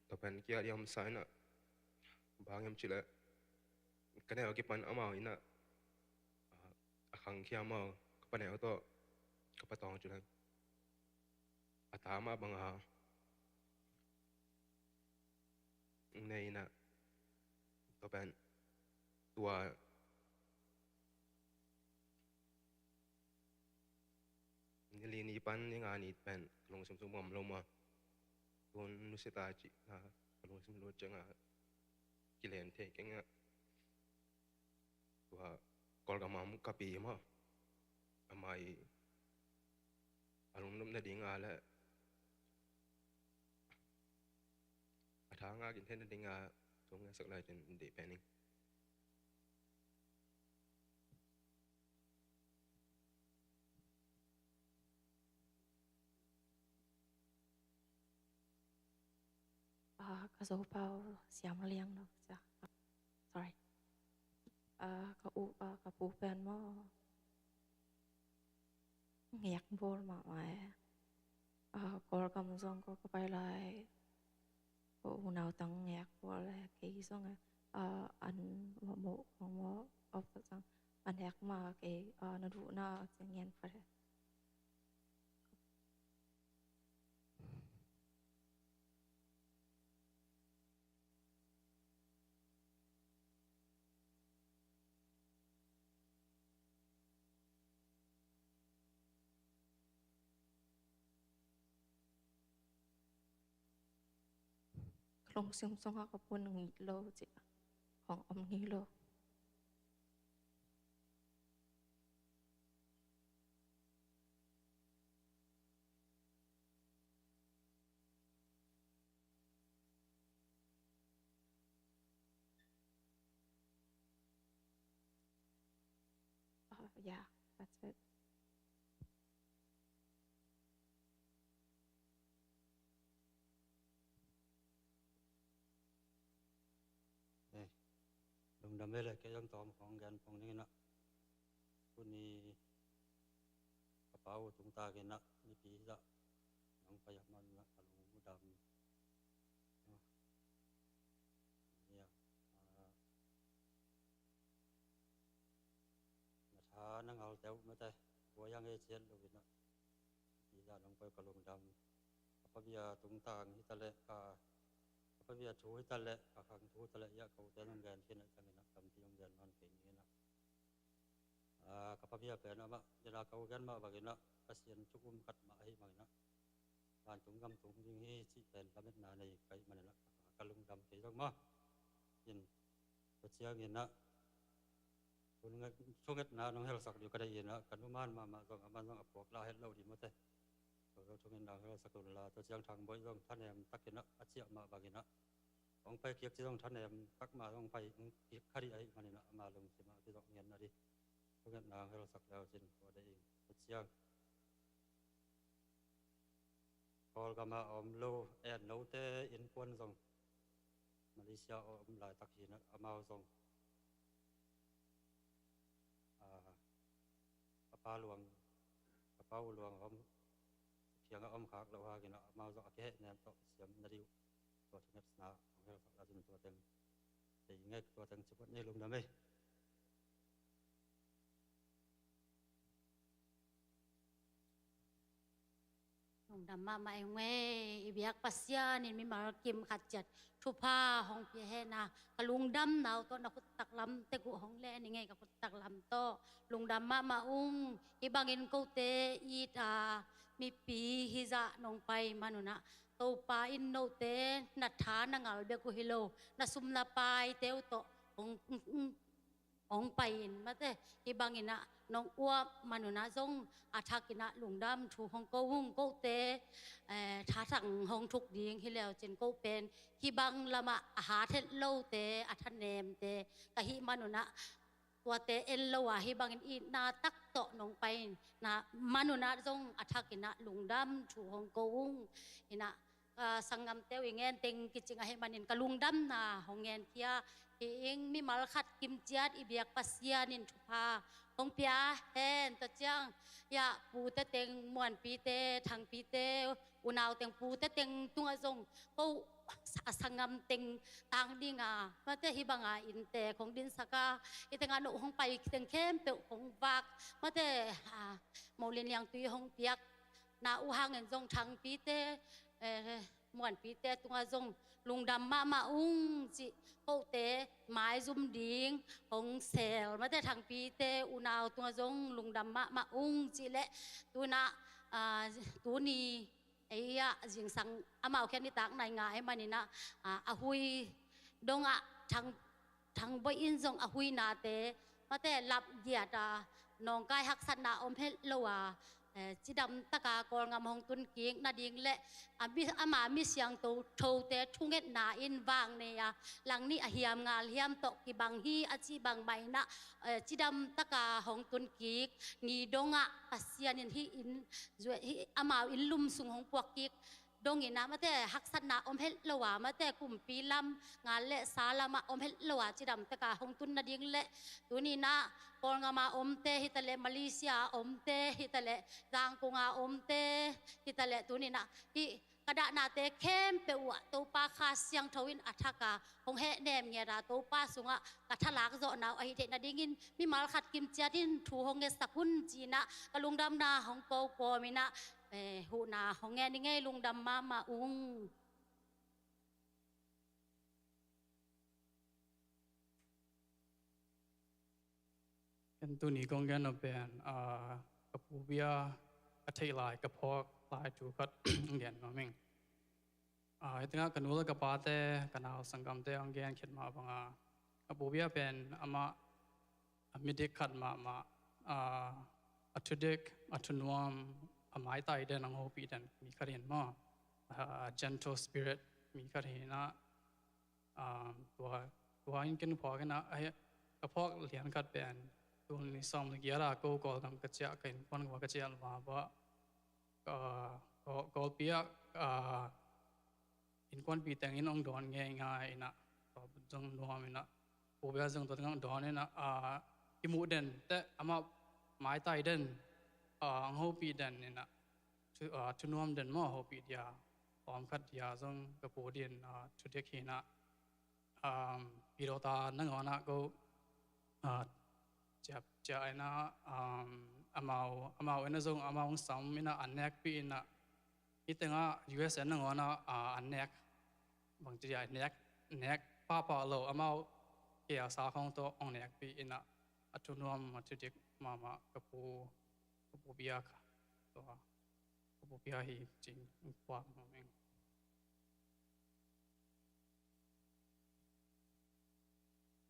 Tua pen kia diam sa ina, bang em ci le, ka neu kipan amau ina, a khang kia mau, ka pa neu to, ka pa tong ci le. a ta mah banga nei inah, tua pen tua ni li ni pan ni nga ni pen ka lungsim sung om lo mah. Tun nusia ta cihna ka lungsim lut cianga kilen thei keng ah. Tua Kawlgam ah ka pi mah, amah i a lungnop nading a le a tha ngak in theih nading a thu ngetsak lai cin deih pen ing. Ah, ka Zopau siam liang no cia. Sorry. Ah, ka u, ah, ka pu pen maw, ngek bawl mahmah e. Ah, Kawlgam zong ko ka pai lai, ko unau tang ngek bawl e, kei zong e. Ah, an maw, maw, maw, op zong an ngek mah kei, ah, na duhna ciang ngen pha e. Ka lungsim sungah ka pu nang ngih lo cih hong om ngei lo. Uh, yeah, that's it. Eh, lungdam e le, kei zong tawm khawng gen pong ding inah. Tuni ka pa uh tungtak inah mipi zah nong pai a man inah ka lungdam. Ya, ah, na tha na ngal teuh mate, tua yang e ciat lo inah. Mipi zah nong pai ka lungdam. Ka pa bia tungtang hitaleh, ka, ka pa bia thu hitaleh, ka khang thu hitaleh, ya kote nong gen khin a ciang inah, tampi nong gen nawn kei ni inah. Ah, ka pa bia pen amah, ina ka u gen mah bang inah, Pasian thu um khat mah ahi bang inah, vantung gam tung ding hi cih pen lametna nei ka hih man inah, ka lungdam kei zong maw. In, tua ciang inah, thunget, thungetna nong helsak ding ka deih inah, ka nu man mahmah zong, aman zong a puak la het lo ding mate. Tua zong thungetna nong helsak lo la, tua ciang Thang Boih zong thanem tak inah, a ciah mah bang inah, hong pai kik ci zong thanem tak mah zong pai kik kha ding ahih man inah, ama lungsim ah kizong ngen na ding. Thungetna hong helsak leu cin tua deih ing. Tua ciang Kawlgam ah a om lo, en lote innkuan zong, Malaysia a om laitak hi inah, amau zong, ah, ka pa luang, ka pa uh luang a om, kiangah om khak loh hang inah, amau zong a kihehnem tawh siam na ding uh. Tua thungetna hong helsak la cin tua teng, tei ngek tua teng ci buat ni, lungdam e. Lungdam mahmah ing e, i biak Pasian in mimal kim khat ciat thupha hong pia hen a, ka lungdamna uh tawh na khut taklam teng uh hong len ing e, ka khut taklam tawh. Lungdam mahmah ung. Hih bangin kote it a, mipi hizah nong pai man un ah, Topa in note na tha na ngal bek uh hi lo, na sum na paite uh tawh hong, hong pai in mate. Hih bang inah nong uap man un ah zong a thak inah lungdam thu hong ko ung. Kote, eh, tha thang hong thuk ding hi leu cin, ko pen hih bang lamah a hat het lote, a thanemte ka hih man un ah, tuate en lo a hih bangin itna tak tawh nong pai in, na man un ah zong a thak inah lungdam thu hong ko ung. Inah, ah, sanggamte uh i ngen teng kicing ahih manin ka lungdamna hong ngen khia hi ing. Mimal khat kim ciat i biak Pasian in thupha hong pia hen. Tua ciang, ya, pute teng, Muanpite, Thangpite, unau teng, pute teng tungah zong ko a sanggam teng tang ding a, mate, hih banga innte khong dinsak a, hih tengah no hong pai teng khempeuh khong vak, mate, ah, molin liangtui hong piak, na uh hangin zong Thangpite, eh, Muanpite tungah zong lungdam mahmah ung cih kote maizum ding hong sel, mate Thangpite unau tungah zong lungdam mahmah ung cih leh, tunah, ah, tuni ei ah zingsang amau khian nitak nai nga ei maninah, ah, a hui dongah Thang Thangboih in zong a huinate, mate lapgiat a, nawngkai haksatna om het lo a, eh, cidam taka Kawlgam hong tun kik nading le, a mi, ama mi siangtho thote thungetna in vang nei a, lang nih a hiam ngal hiam tawh kibang hi a ci bangmah inah, eh, cidam taka hong tun kik ni dongah Pasian in hih inn, zue-, hih amau inn lum sung hong puak kik dongin ah, mate haksatna om het lo a, mate kumpi lam ngal le sa lamah om het lo a, cidam taka hong tun nading le, tuninah Kawlgama omte hitaleh, Malaysia omte hitaleh, Zangkunga omte hitaleh, tuninah hih ka dahnate khempeuh uh ah Topa Kha Siangtho in a thaka hong hehnem ngiata, Topa sungah ka thalak zawhna uh ahi theih nadingin mimal khat kimciat in thu hong ngetsak un cinah ka lungdamna hong ko kawminah, eh, huhna hong ngen i ngei, lungdam mahmah ung. Ken tuni kong gen nop pen, ah, ka pu bia ka theih lai, ka phawk lai thu khat gen nuam ing. Ah, hih tengah ka nu le ka pate, ka nau sanggamte hong gen khit mah banga, ka pu bia pen amah a midik khat mahmah, ah, a thudik, a thunuam, a maitai den, a hong hopih den mi khat hi in maw. Ah, gentle spirit mi khat hi inah, ah, tua, tua in ken phawk inah, ah, ka phawk lian khat pen tul nih sawm le giat a ko Kawlgam ka ciah, ka innkuan kua ka ciah lua bawh, ah, Kawl, Kawlpi ah, ah, innkuanpih teng in hong dawn ngeingai inah, tua zong nuam inah, pu bia zong tua teng hong dawn inah, ah, kimuh den teh amah maitai den, ah, hong hopih den inah, thu, ah, thunuam den maw, hopih dia, tawm khat dia zong ka pu din, ah, thudik hi inah, um, pilota nangawnah ko, ah, ciap, ciah inah, um, amau, amau inah zong amau hong sam inah an nekpih inah, hih tengah U S A nangawnah, ah, an nek, bangci dia nek, nek pahpah lo, amau K L sa khawng tawh hong nekpih inah, a thunuam a thudik mahmah ka pu, ka pu bia kha, tua, ka pu bia hi cin puak nuam ing.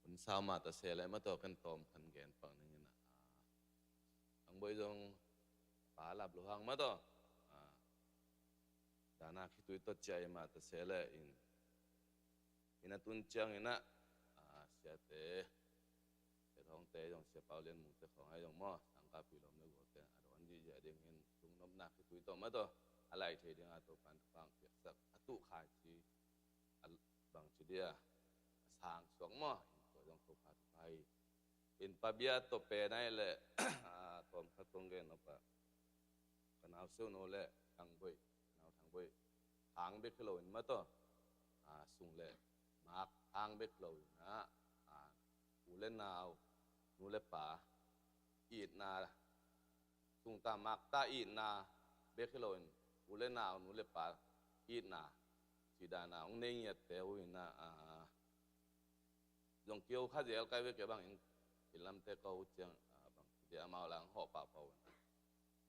Hun sau mah ta se le mah tawh ken tawm khat gen pak ning inah, ah, Thangboih zong pa lap lo hang mah tawh, ah, dana khitui tawh ciah i mah ta se le in, inn a tun ciang inah, ah, siate, Sia Thawngte zong, Sia Pau Lian Mungte khawng ahi zong maw, sangkahpih lawm le gualte a dawn dih ziah dingin lungnopna khitui tawh mah tawh a lai thei dinga Topan thupha piaksak, a tuh khai ci a bangci dia a sang suak maw, in tua zong Topa thupha hi. In pa bia tawh pen ahi le, ah, tawm khat kong gen nop a, ka nau Siu Nu le Thangboih, ka nau Thangboih, hang bek hi lo in mah tawh, ah, sung le mak hang bek lo inah, ah, u le nau, nu le pa itna, sungta makta itna bek hi lo in, u le nau, nu le pa itna, cidana hong nei ngiatte uh inah, ah, zong kio kha zel kai ve, kei bangin i lamte ka uh ciang, ah, bang dia amau lang hawh pahpah uh inah,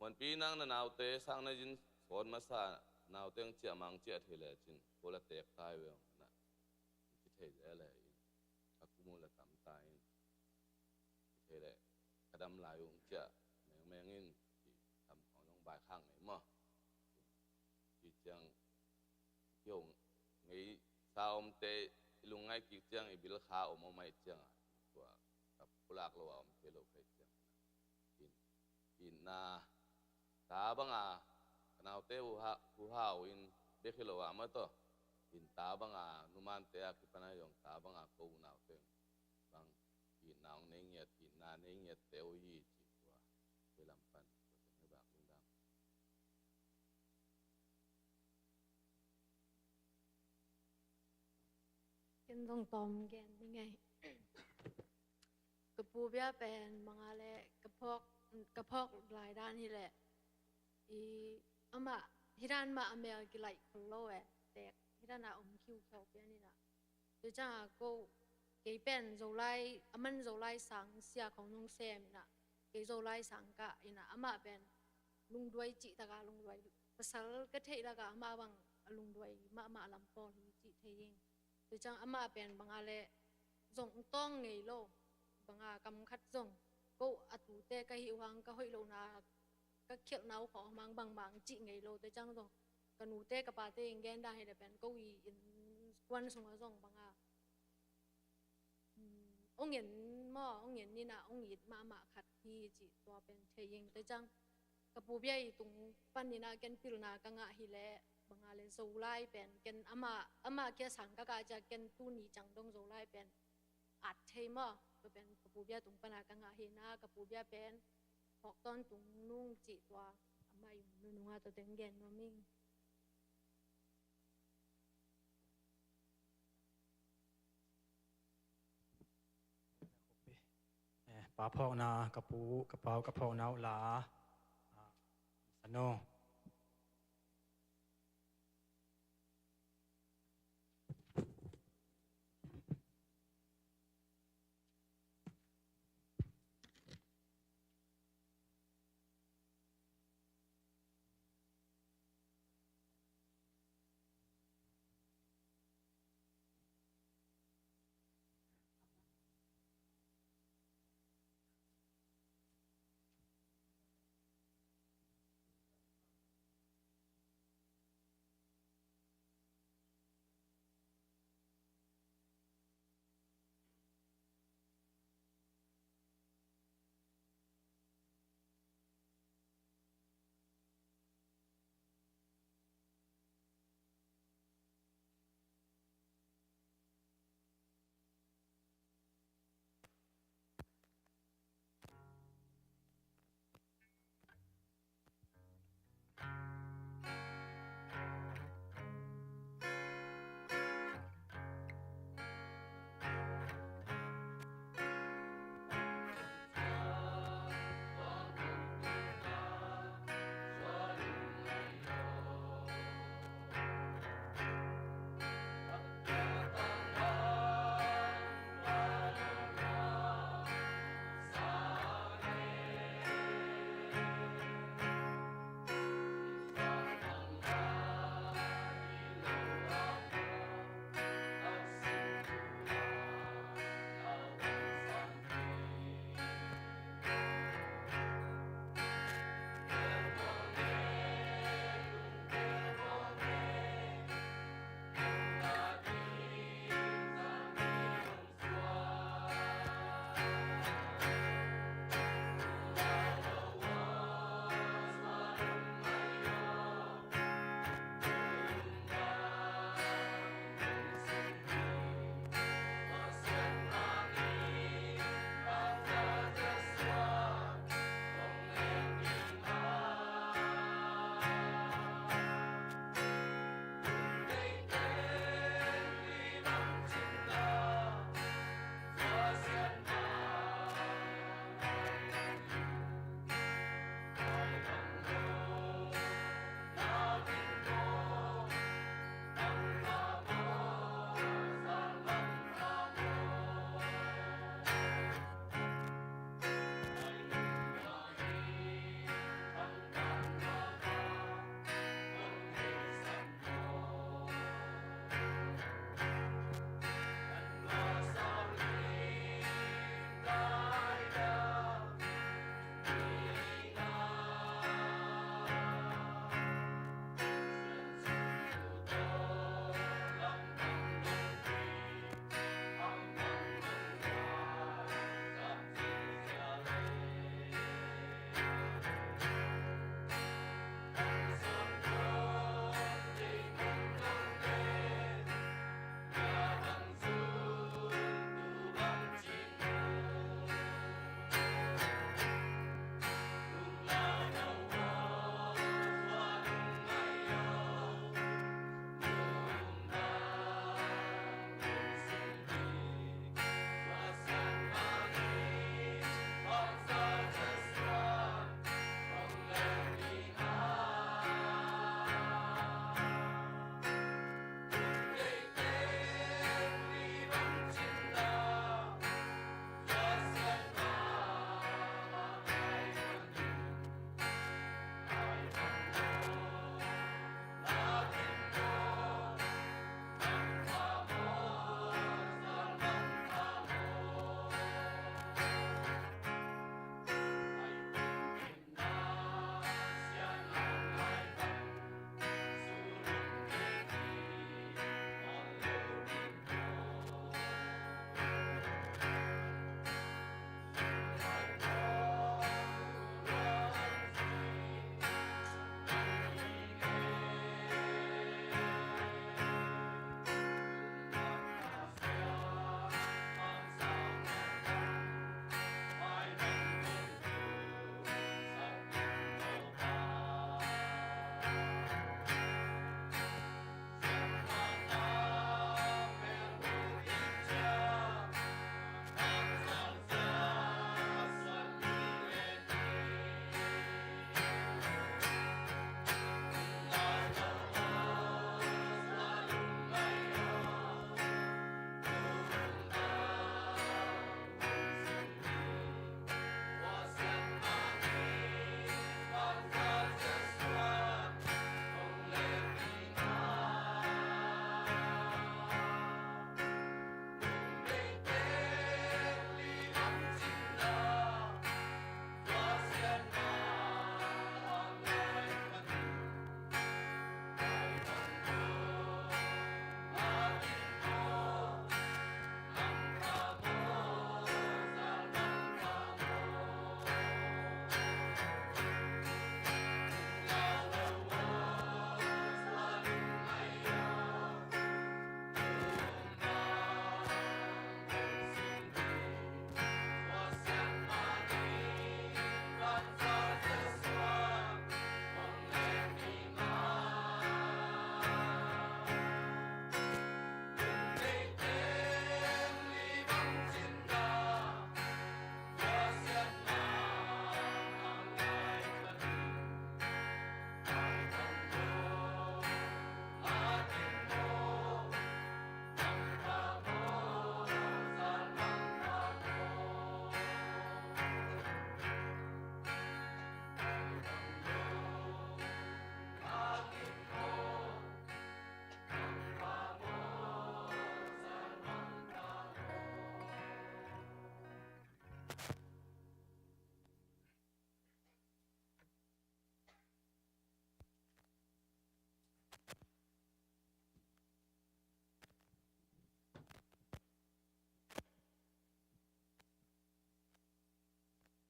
Muanpi nang na naute sang na zin sawn masa, naute hong ciah mang ciah thei le cin, ko la tek tai ve hong inah, ci thei zel le in, ka kum uh la tam ta in, ci thei le ka dam lai uh hong ciah mengmeng in, ci tam khawng zong bai khang ngei maw. Ci ciang, kio ngei sa omte i lungngai kik ciang, i bil kha om om ahi ciang a, tua ka pulak lo a om thei lo kha i ciang, in, itna ta banga, ka naute huha, huha uh in bek hi lo a mah tawh, in ta banga numante a kipan ahi zong ta banga ko unaute bang itna hong nei ngiat, itna nei ngiatte uh hi ci tua, kei lam pan tua teng hi bak lungdam. Ken zong tawm gen ni ngei. Ka pu bia pen manga le ka phawk, ka phawk lai dan hi leh, i amah hih dan mah a mel kilaih khol lo e, tek hih dan a om khiukheu pian in ah. Tua ciang a ko, kei pen Zolai, a man Zolai sang sia khong nong sem in ah, kei Zolai sang kah in ah, amah pen lungduai cih tak a lungduai, pasal ka theih lak ah amah bang a lungduai mahmah lam pawl hi cih thei ing. Tua ciang amah pen bang a leh zong tawng ngei lo, bang a kam khat zong ko a tute ka hih uh hang ka hoih lohna, ka khialhna uh khawng mang bangmang cih ngei lo. Tua ciang zong ka nute ka pate in gen dan hi leh pen ko i innkuan sungah zong bang a, um, ong en maw, ong en in ah ong it mahmah khat hi cih tua pen thei ing. Tua ciang ka pu bia i tung pan in ah ken pilna ka ngah hi leh bang a leh Zolai pen ken amah, amah kia sang ka kah ciang ken tuni ciang dong Zolai pen at thei maw. Tua pen ka pu bia tung pan a ka ngah hi in ah, ka pu bia pen Hawk Tawntung Nung cih tua, amah i nunung a tua teng gen nuam ing. Eh, pa phawkna, ka pu, ka pau, ka phawkna uh la, ah, sa no.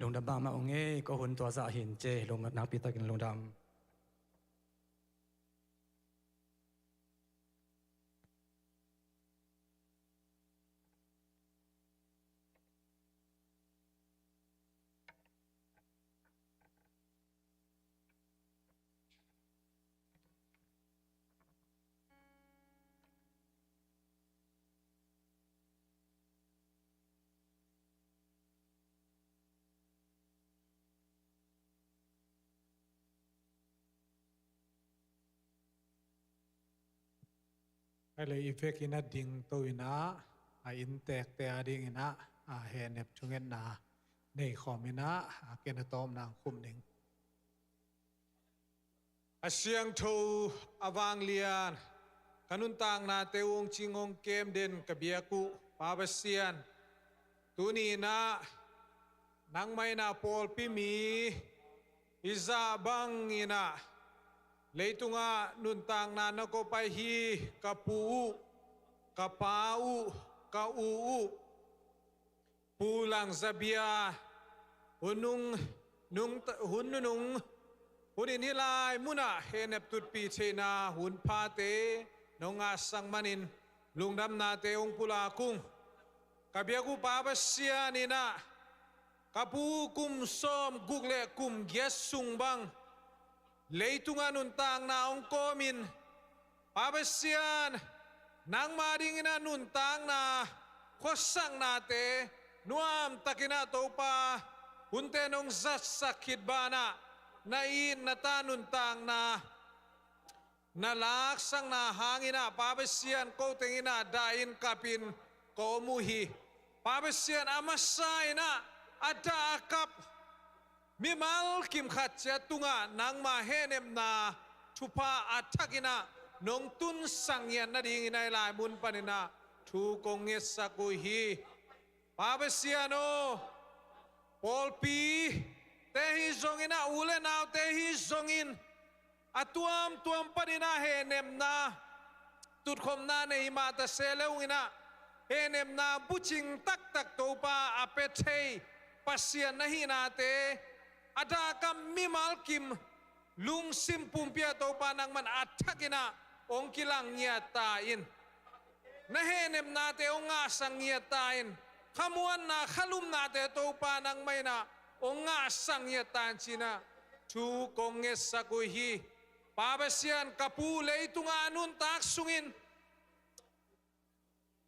Lungdam mahmah ung ei, ko hun tua zah hin ci, lungdam, nakpi takin lungdam. Hei le, i vekin a dingto in ah, a inntekte a dingin ah, a hehnep thungetna nei khawm in ah, a ken a tawpna hong khum ning. A siangtho, a vanglian, ka nuntaknate uh hong cing hong kem den ka biak uh Pa Pasian, tuni in ah nangmah in ah pawlpi mi i zah bangin ah leitungah nuntakna na ko pai hi ka pu uh, ka pa uh, ka u uh, Pu Lang Za Bia, hun nung, nung, hun nunung, hun in hih lai munah hehnep tutpih theihna hun phate nong ngahsak manin lungdamnate hong pulak ung. Ka biak uh Pa Pasian in ah, ka pu kum sawm guk le kum giat sung bang leitungah nuntakna hong kawmin, Pa Pasian, nangma dingin ah nuntakna khuasaknate nuamtakin ah Topa, hunte nong zatsak khit banah na it na ta nuntakna na laksakna hangin ah Pa Pasian, ko teng in ah dah in kap in ka om uh hi. Pa Pasian, a masa in ah a dah a kap mimal kim khat ciat tungah nangma hehnepna thupha a thakin ah nong tunsak ngiat nadingin ah hih lai mun panin ah thu kong ngetsak uh hi. Pa Pasian aw, pawlpite hi zongin ah, u le naute hi zongin, a tuamtuam panin ah hehnepna tutkhopna nei mah ta se le ung in ah, hehnepna bucing taktak Topa a pia thei Pasian na hihnate, a dah a kap mimal kim lungsim pumpi ah Topa nangman a thakin ah hong kilang ngiat ta in. Na hehnepnate hong ngahsak ngiat ta in. Khamuanna, khalumnate Topa nangmah in ah hong ngahsak ngiat ta in ci-in ah thu kong ngetsak uh hi. Pa Pasian, ka pu leitungah a nuntak sungin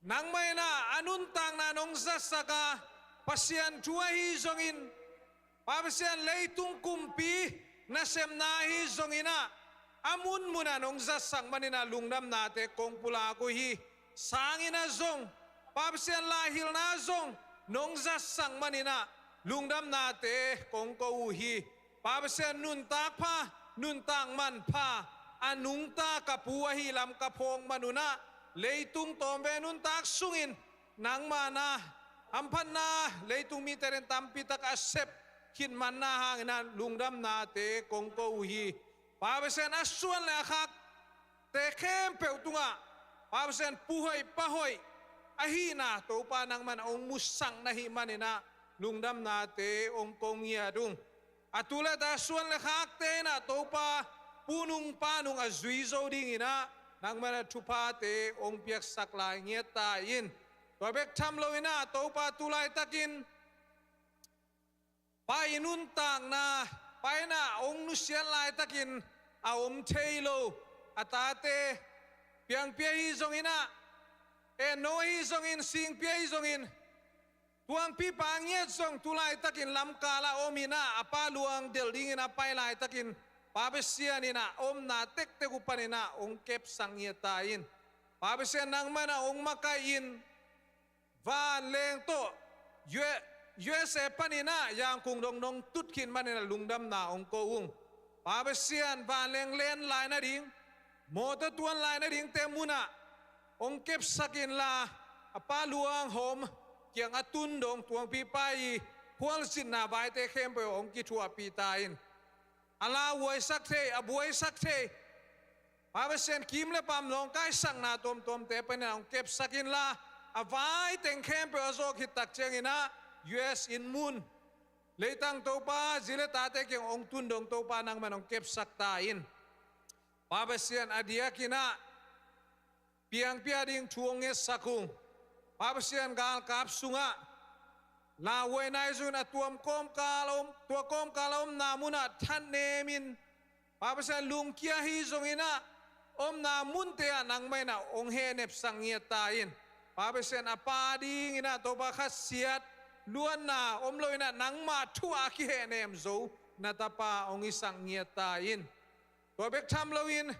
nangmah in ah a nuntakna nong zatsak a, Pasian thu ahi zongin, Pa Pasian, leitung kumpi nasepna ahi zongin ah, a munmun ah nong zatsak manin ah lungdamnate kong pulak uh hi. Sanginn ah zong, Pa Pasian, laihilhna ah zong nong zatsak manin ah lungdamnate kong ko uh hi. Pa Pasian, nuntak pha, nuntak manpha a nungta ka pu ahi lam ka phawk man un ah, leitung tawmve nuntak sungin nangma na hamphatna leitung mite in tampi tak a sep khit manna hangin ah lungdamnate kong ko uh hi. Pa Pasian, a suan le a khakte khempeuh tungah, Pa Pasian, pu hoih, pa hoih ahihna Topa nangman hong musak na hih manin ah lungdamnate hong ko ngiat ung. A tu le ta suan le khakte in ah Topa, pu nung pa nung a zui zo dingin ah nangman ah thuphate hong piaksak lai ngiat ta in. Tua bek tham loin ah Topa, tu laitakin pa i nuntakna, pa in ah hong nusiat laitakin a om thei lo a tate, piangpi ahi zongin ah, enno ahi zongin, singpi ahi zongin, tuangpipa ngiat zong tu laitakin lamkal ah om in ah, a pa luang delh dingin a pai laitakin Pa Pasian in ah omna tektek uh panin ah hong kepsak ngiat ta in. Pa Pasian, nangman ah hong makaih in, vanleng tawh U-, U S A panin ah Yangon dong nong tut khit manin ah lungdamna hong ko ung. Pa Pasian, vanleng len lai nading, mawtaw tuan lai nadingte mun ah hong kepsak inla, a pa luang hawm kiang a tun dong tuangpipa i khualzinna vaite khempeuh hong kithuahpih ta in. A lauhuaisak thei, a buaisak thei, Pa Pasian, kiim le paam nawngkaisakna tuamtuamte panin ah hong kepsak inla, a vai teng khempeuh a zawh khit tak ciangin ah U S inn mun, Leitang Topa, zi le tate kiang hong tun dong Topa nangman hong kepsak ta in. Pa Pasian, a diakin ah piangpia ding thu hong ngetsak ung. Pa Pasian, galkap sungah lauhuai nai zun a tuam kawmkal a om, tua kawmkal a omna munah thanem in, Pa Pasian, lungkia hi zongin ah omna munte ah nangmah in ah hong hehnepsak ngiat ta in. Pa Pasian, a pa dingin ah Topa, khasiat luanna om loin ah nangmah thu a kihehnem zo na tapa hong hisak ngiat ta in. Tua bek tham loin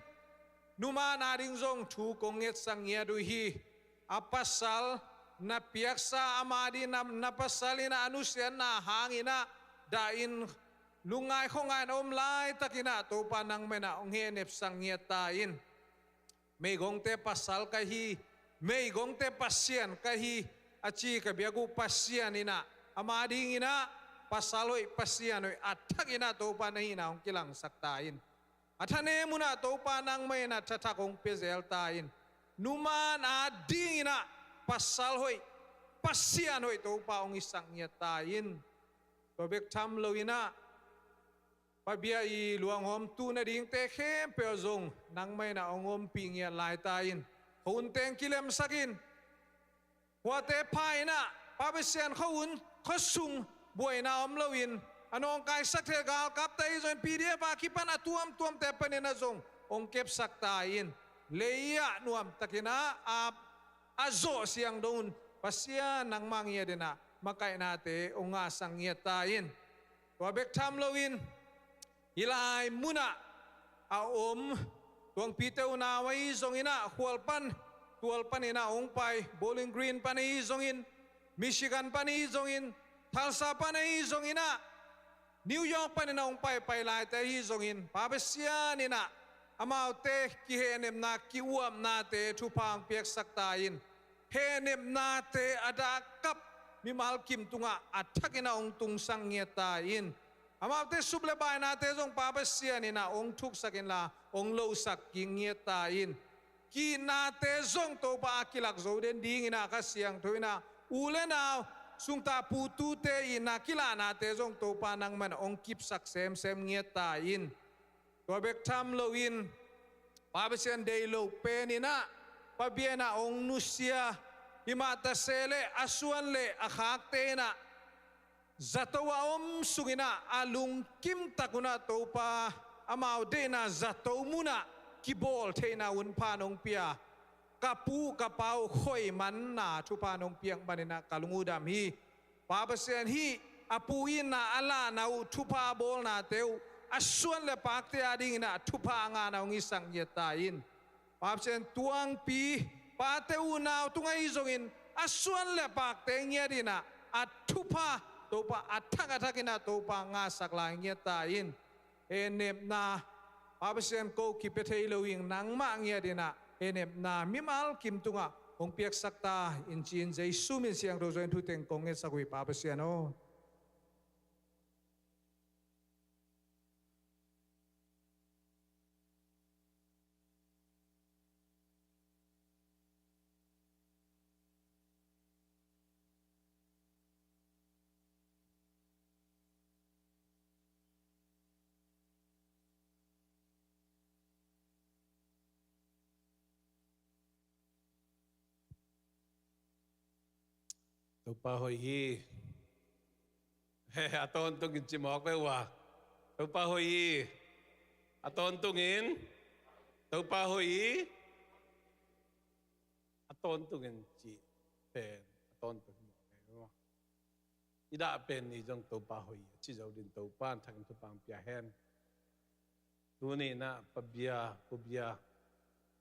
numan a ding zong thu kong ngetsak ngiat uh hi. A pasal na piaksa, ama ding na, na pasal in ah a nusiatna hangin ah dah in lungngai khuangai na om laitakin ah Topa nangmah in ah hong hehnepsak ngiat ta in. Meigongte pasal ka hi, meigongte Pasian ka hi, a ci ka biak uh Pasian in ah ama dingin ah pasal hoih, Pasian hoih a thakin ah Topa na hihna hong kilangsak ta in. A thanem un ah Topa nangmah in ah thathak hong pia zel ta in. Numan a dingin ah pasal hoih, Pasian hoih Topa hong hisak ngiat ta in. Tua bek tham loin ah Pa Bia i luanghawm tu nadingte khempeuh zong nangmah in ah hong ompih ngiat lai ta in. Khuahun teng kilemsak in. Khuate pha in ah, Pa Pasian, khuahun, khuasung buaina om loin a nawngkaisak thei galkapte ahi zongin P D F a kipan a tuamtuamte panin ah zong hong kepsak ta in. Lei ah nuamtakin ah a, a zawh siang dong un Pasian nangmah ngiat in ah makaihnate hong ngahsak ngiat ta in. Tua bek tham loin hih lai munah a om Tuangpite unau ahi zongin ah, khual pan, tual panin ah hong pai, Bowling Green pan ahi zongin, Michigan pan ahi zongin, Tulsa pan ahi zongin ah, New York panin ah hong paipai laite ahi zongin, Pa Pasian in ah amaute kihehnepna, ki-uapnate thupha hong piaksak ta in. Hehnepnate a dakap mimal kim tungah a thakin ah hong tungsak ngiat ta in. Amaute sup le bainate zong Pa Pasian in ah hong thuksak inla hong losak kik ngiat ta in. Ki-itnate zong Topa a kilak zo den dingin ah Kha Siangtho in ah u le nau, sungtah putute itna kilahnate zong Topa nangman hong kipsak semsem ngiat ta in. Tua bek tham loin Pa Pasian, deih loh pen in ah Pa Bia in ah hong nusia, himah ta se leh a suan le a khakte in ah zato a om sungin ah a lungkim tak un ah Topa, amau deihna zato munah kibawl theihna hun pha nong pia, ka pu ka pa uh khoih manna thupha nong piak manin ah ka lung uh dam hi. Pa Pasian, hih a pu itna a lahna uh, thupha a bawlnate uh a suan le pakte a dingin ah thupha a ngahna hong hisak ngiat ta in. Pa Pasian, Tuangpi pate unau tung ahi zongin a suan le pakte ngiat in ah a thupha Topa a thak a thakin ah Topa ngahsak lai ngiat ta in. Hehnepna, Pa Pasian, ko kipia thei lo ing, nangmah ngiat in ah hehnepna mimal kim tungah hong piaksak ta in ci-in Jesu min siangtho zongin thu teng kong ngetsak uh hi, Pa Pasian aw. Topa hoih hi. He, a tawntungin ci mawk ve ua. Topa hoih hi. A tawntungin. Topa hoih hi. A tawntungin ci pen a tawntung hi mawk ve ua. I dah pen ni zong Topa hoih hi a ci zo din Topa in thakin thupha hong pia hen. Tuni in ah Pa Bia, Pu Bia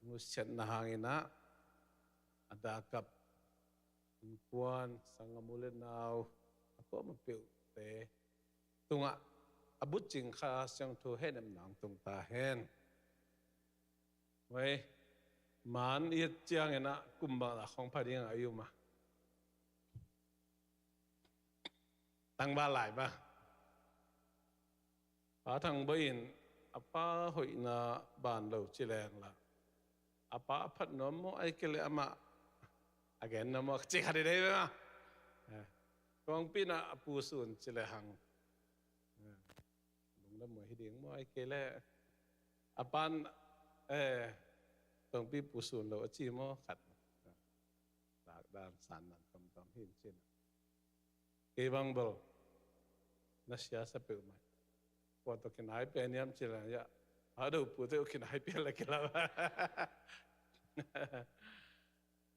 nusiatna hangin ah a dakap innkuan, sanggam u le nau a kuamah peuhte tungah a bucing Kha Siangtho hehnepna hong tung ta hen. Hei, man i et ciangin ah kum bang a khong pha ding a i um a. Tangval lai ba. Pa Thang Bawi in a pa hoihna ban lo ci leng la, a pa a phat nuam maw, ahih kei leh amah a gen nuam maw, ci kha ding dei ve ma. Eh, kong pi in ah a pu sun ci le hang. Lam muai hi ding maw, ai kei le a pan, eh, Tongpi pu sun lo a ci maw khat. Lak dan san dan tomtom hin cin. Kei bang bel na sia sa peuh mai. Kua tawh kinai pia niam ci la ya. A do pu teuh kinai pia la kila.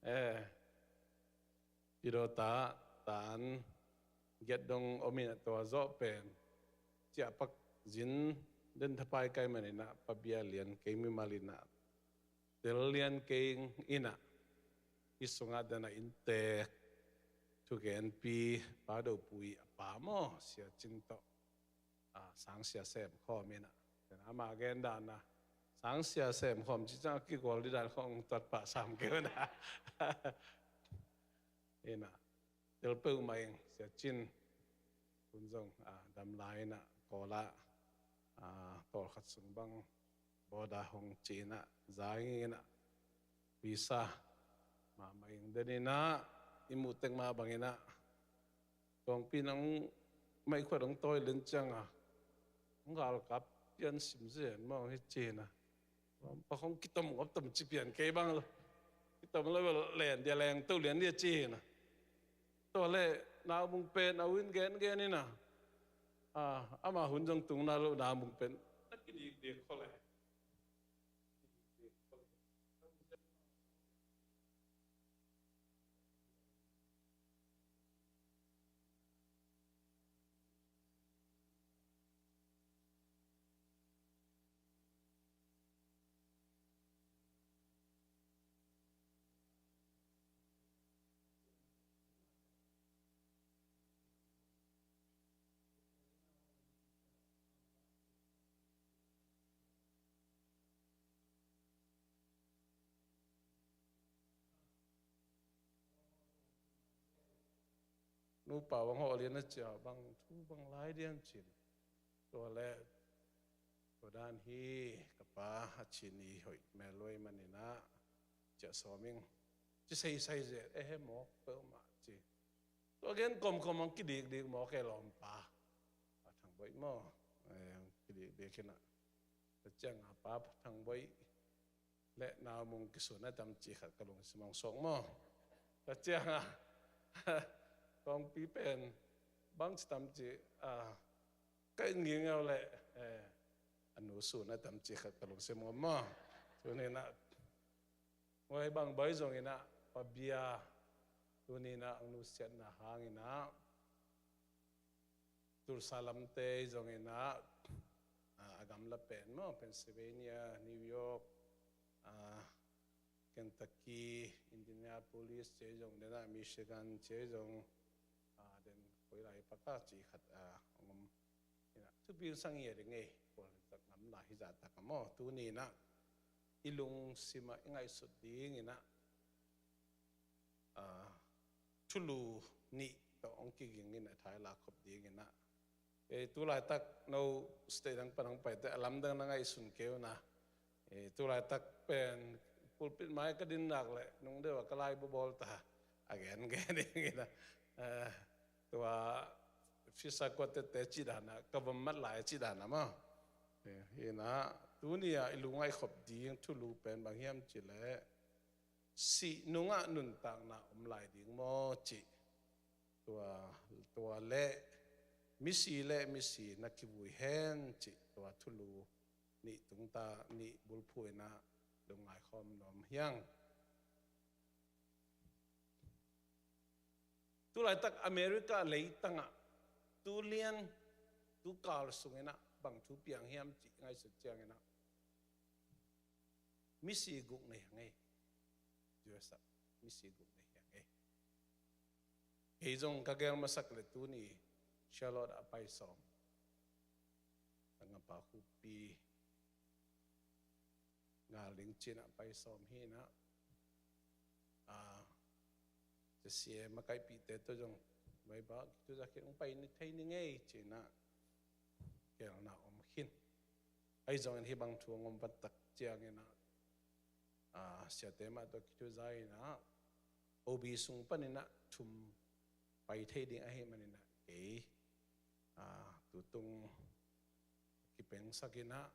Eh. Pidawta tan giat dong om in a tua zawh pen ciah pak zin den thapai kai man in a pabia lian kei mimal in a tel lian kei in a i sungah den a inntek thugenpi Pa Do Pu i a pa maw Sia Cin tawh a, sang sia sem khawm in a. Ama gen dan a sang sia sem khawm ci ciang a kigual ding dan khawng tuat pah sam kei un a. In a tel peuhmah ing Sia Cin hun zong a dam lai in a Kawl ah a tawlkhat sung bang border hong ci in a za ing in a visa mahmah ing den in a i muh tek mah bang in a Tongpi nang maikhuat hong tawi len ciang a hong galkap pian sim zen mawng hi ci in a. Lampa khong kitom ngop tom ci pian kei bang lo. Kitom lo len dia leng to lian dia ci in a. Tua le naumung pen a uin gen gen in a. A, ama hun zong tung na lo naumung pen na kidik dik kho le. Nupa bang hawh lian a cia bang thu bang lai diam cin. Tua le tua dan hi ka pa a cin i hoih mel luai man in a cia sawm ing. Ci sei sai zet e he mawk peuhmah ci. Tua gen kawmkawm ang kidik dik mawk e lawmpa. Pa Thang Boih maw? Eh, kidik dik in a. Tua ciang a Pa Thang Boih le naumung kisun a tam ci khat ka lungsim hong suak maw? Tua ciang a Kawngpi pen bang ci tam ci a ka in ngingeu le eh, a nu sun a tam ci khat ka lungsim hong om maw? Tuni in a Nguai Bang Boih zong in a pabia tuni in a ang nusiatna hang in a Tulsa lamte zong in a, a, a gamla pen maw, Pennsylvania, New York, a, Kentucky, Indianapolis, cia zong den a Michigan, cia zong, a, den koi lai pak a ci khat, a, hong om. In a, thupi sang hi a ding ei, pawl tak gamla hi zah tak a maw, tuni in a, i lungsim a i ngaihsut ding in a, a, thulu nih tawh hong kiging in a thai la khop ding in a. E, tu laitak no state dang pan hong paite a lamdang na ngaihsun kei un a. E, tu laitak pen pulpit mai ka din nak le nung deuh a ka lai bawl ta a gen gen ding in a. E, tua fisa kuate te ci dan a ka vom mat lai ci dan a maw. E, in a tuni a i lungngaih khop ding thulu pen bang hiam ci le sih nungah nuntakna om lai ding maw cih. Tua, tua le misi le misi na kivui hen cih tua thulu nih tungta nih bulphuh in a lungngai khawm nuam hiang. Tu laitak America leitangah tu lian tu kal sung in a bang thu piang hiam cih ngaihsut ciang in a misi guk nei hang ei. U S ah misi guk nei hang ei. Kei zong ka gel masak le tuni Charlotte ah pai sawm. Tangapa Khupi ngal ding cin ah pai sawm hi in a. A, sia makaihpihte tawh zong vai ba kitu za khin hong pai ni thei ni ngei cin a. Gelna om khin. Ahi zongin hih bang thu a ngom van tak ciangin a, a, siate mah tawh kithuza in a, O B sung panin a thum pai thei ding ahih manin a kei, a, tutung pengsak in ah,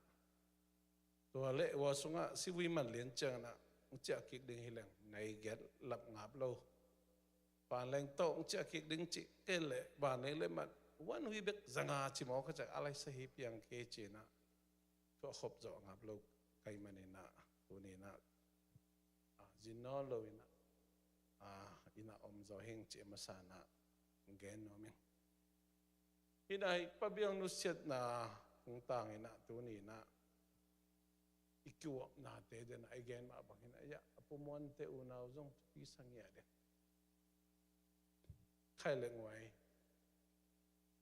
tua leh ua sungah sivui man lian ciangin ah hong ciah kik ding hi leng nai giat lap ngap lo. Vanleng tawh hong ciah kik ding cih kei leh vanleng leh mat one week bek zanga ci maw ka ciah a laisa hi piang kei ci-in ah, tua khop zawh ngap lo ka hih manin ah tuni-in ah, ah, zin nawn lo-in ah, ah, inn ah om zaw hing cih masa-in ah gen nuam ing. Hih nai pabiang nusiatna hong tangin ah tuni-in ah i kiuapnate den ah i gen mah bangin ah, ya, a pumuante unau zong thupi sa ngiat ding. Khai leng uai.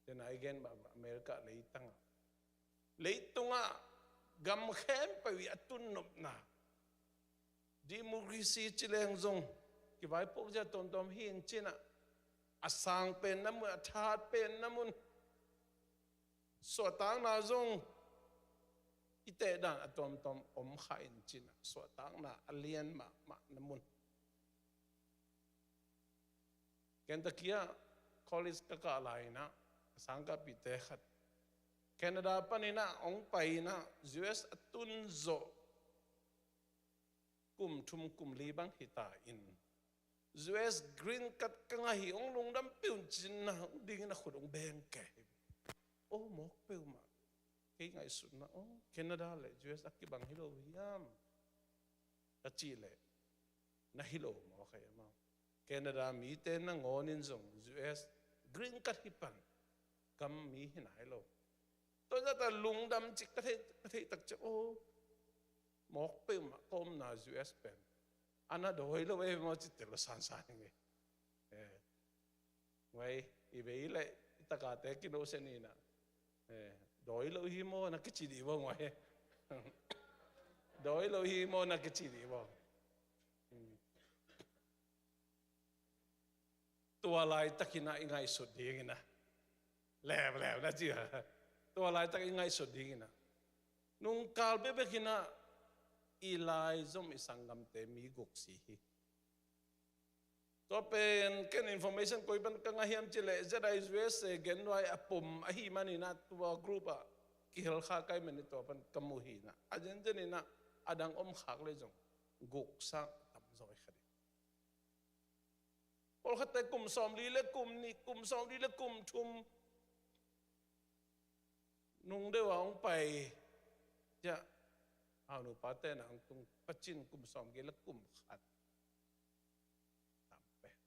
Den ah i gen mah bang America leitang ah, leitungah gam khempeuh i a tunnopna democracy ci leng zong kivaipuak zia tuamtuam hi in ci-in ah, a sang penna mun, a thahat penna mun, suahtakna zong i tehdan a tuamtuam om kha in ci-in ah, suahtakna a lian mahmahna mun. Kentucky ah college ka kah lai-in ah a sangkahpihte khat Canada panin ah hong pai-in ah U S a tun zawh kum thum kum li bang hi ta in, U S green card ka ngah hi, hong lungdam peuh un ci-in ah hong dingin a khut hong beng kei hi. Oh, mawk peuhmah. Kei ngaihsutna, oh, Canada leh U S a kibang hi lo hiam ka cih leh, na hi lo maw, kei amau. Canada mite nangawnin zong U S green card hi pan gam mi hi nai lo. Tua zata lungdam cik ka thei, ka theih tak ciang, oh, mawk peuhmah ka omna U S pen a na dawi lo ei maw ci tel lo sansan ing ei. Eh. Ngai, i vei leh i takate kinohsia ni-in ah, eh, dawi lo hi maw na kici dih baw ngai. Dawi lo hi maw na kici dih baw. Hmm. Tua laitakin ah i ngaihsut dingin ah, leuleu na ci a, tua laitakin i ngaihsut dingin ah, nungkal bekbekin ah i lai zom i sanggamte mi guk si hi. Tua pen ken information koi pan ka ngah hiam cih leh Z I U S A gen nuai a pom ahih manin ah tua group ah kihel kha ka hih manin tua pan ka muh hi-in ah, a zenzen in ah a dang om khak leh zong guk sang tamzaw hi kha ding. Pawlkhatte kum sawmli leh kum nih, kum sawmli leh kum thum nung deuh a hong pai, ciah, a nupate na hong tung pacin kum sawmgiat leh kum khat. Tam pen.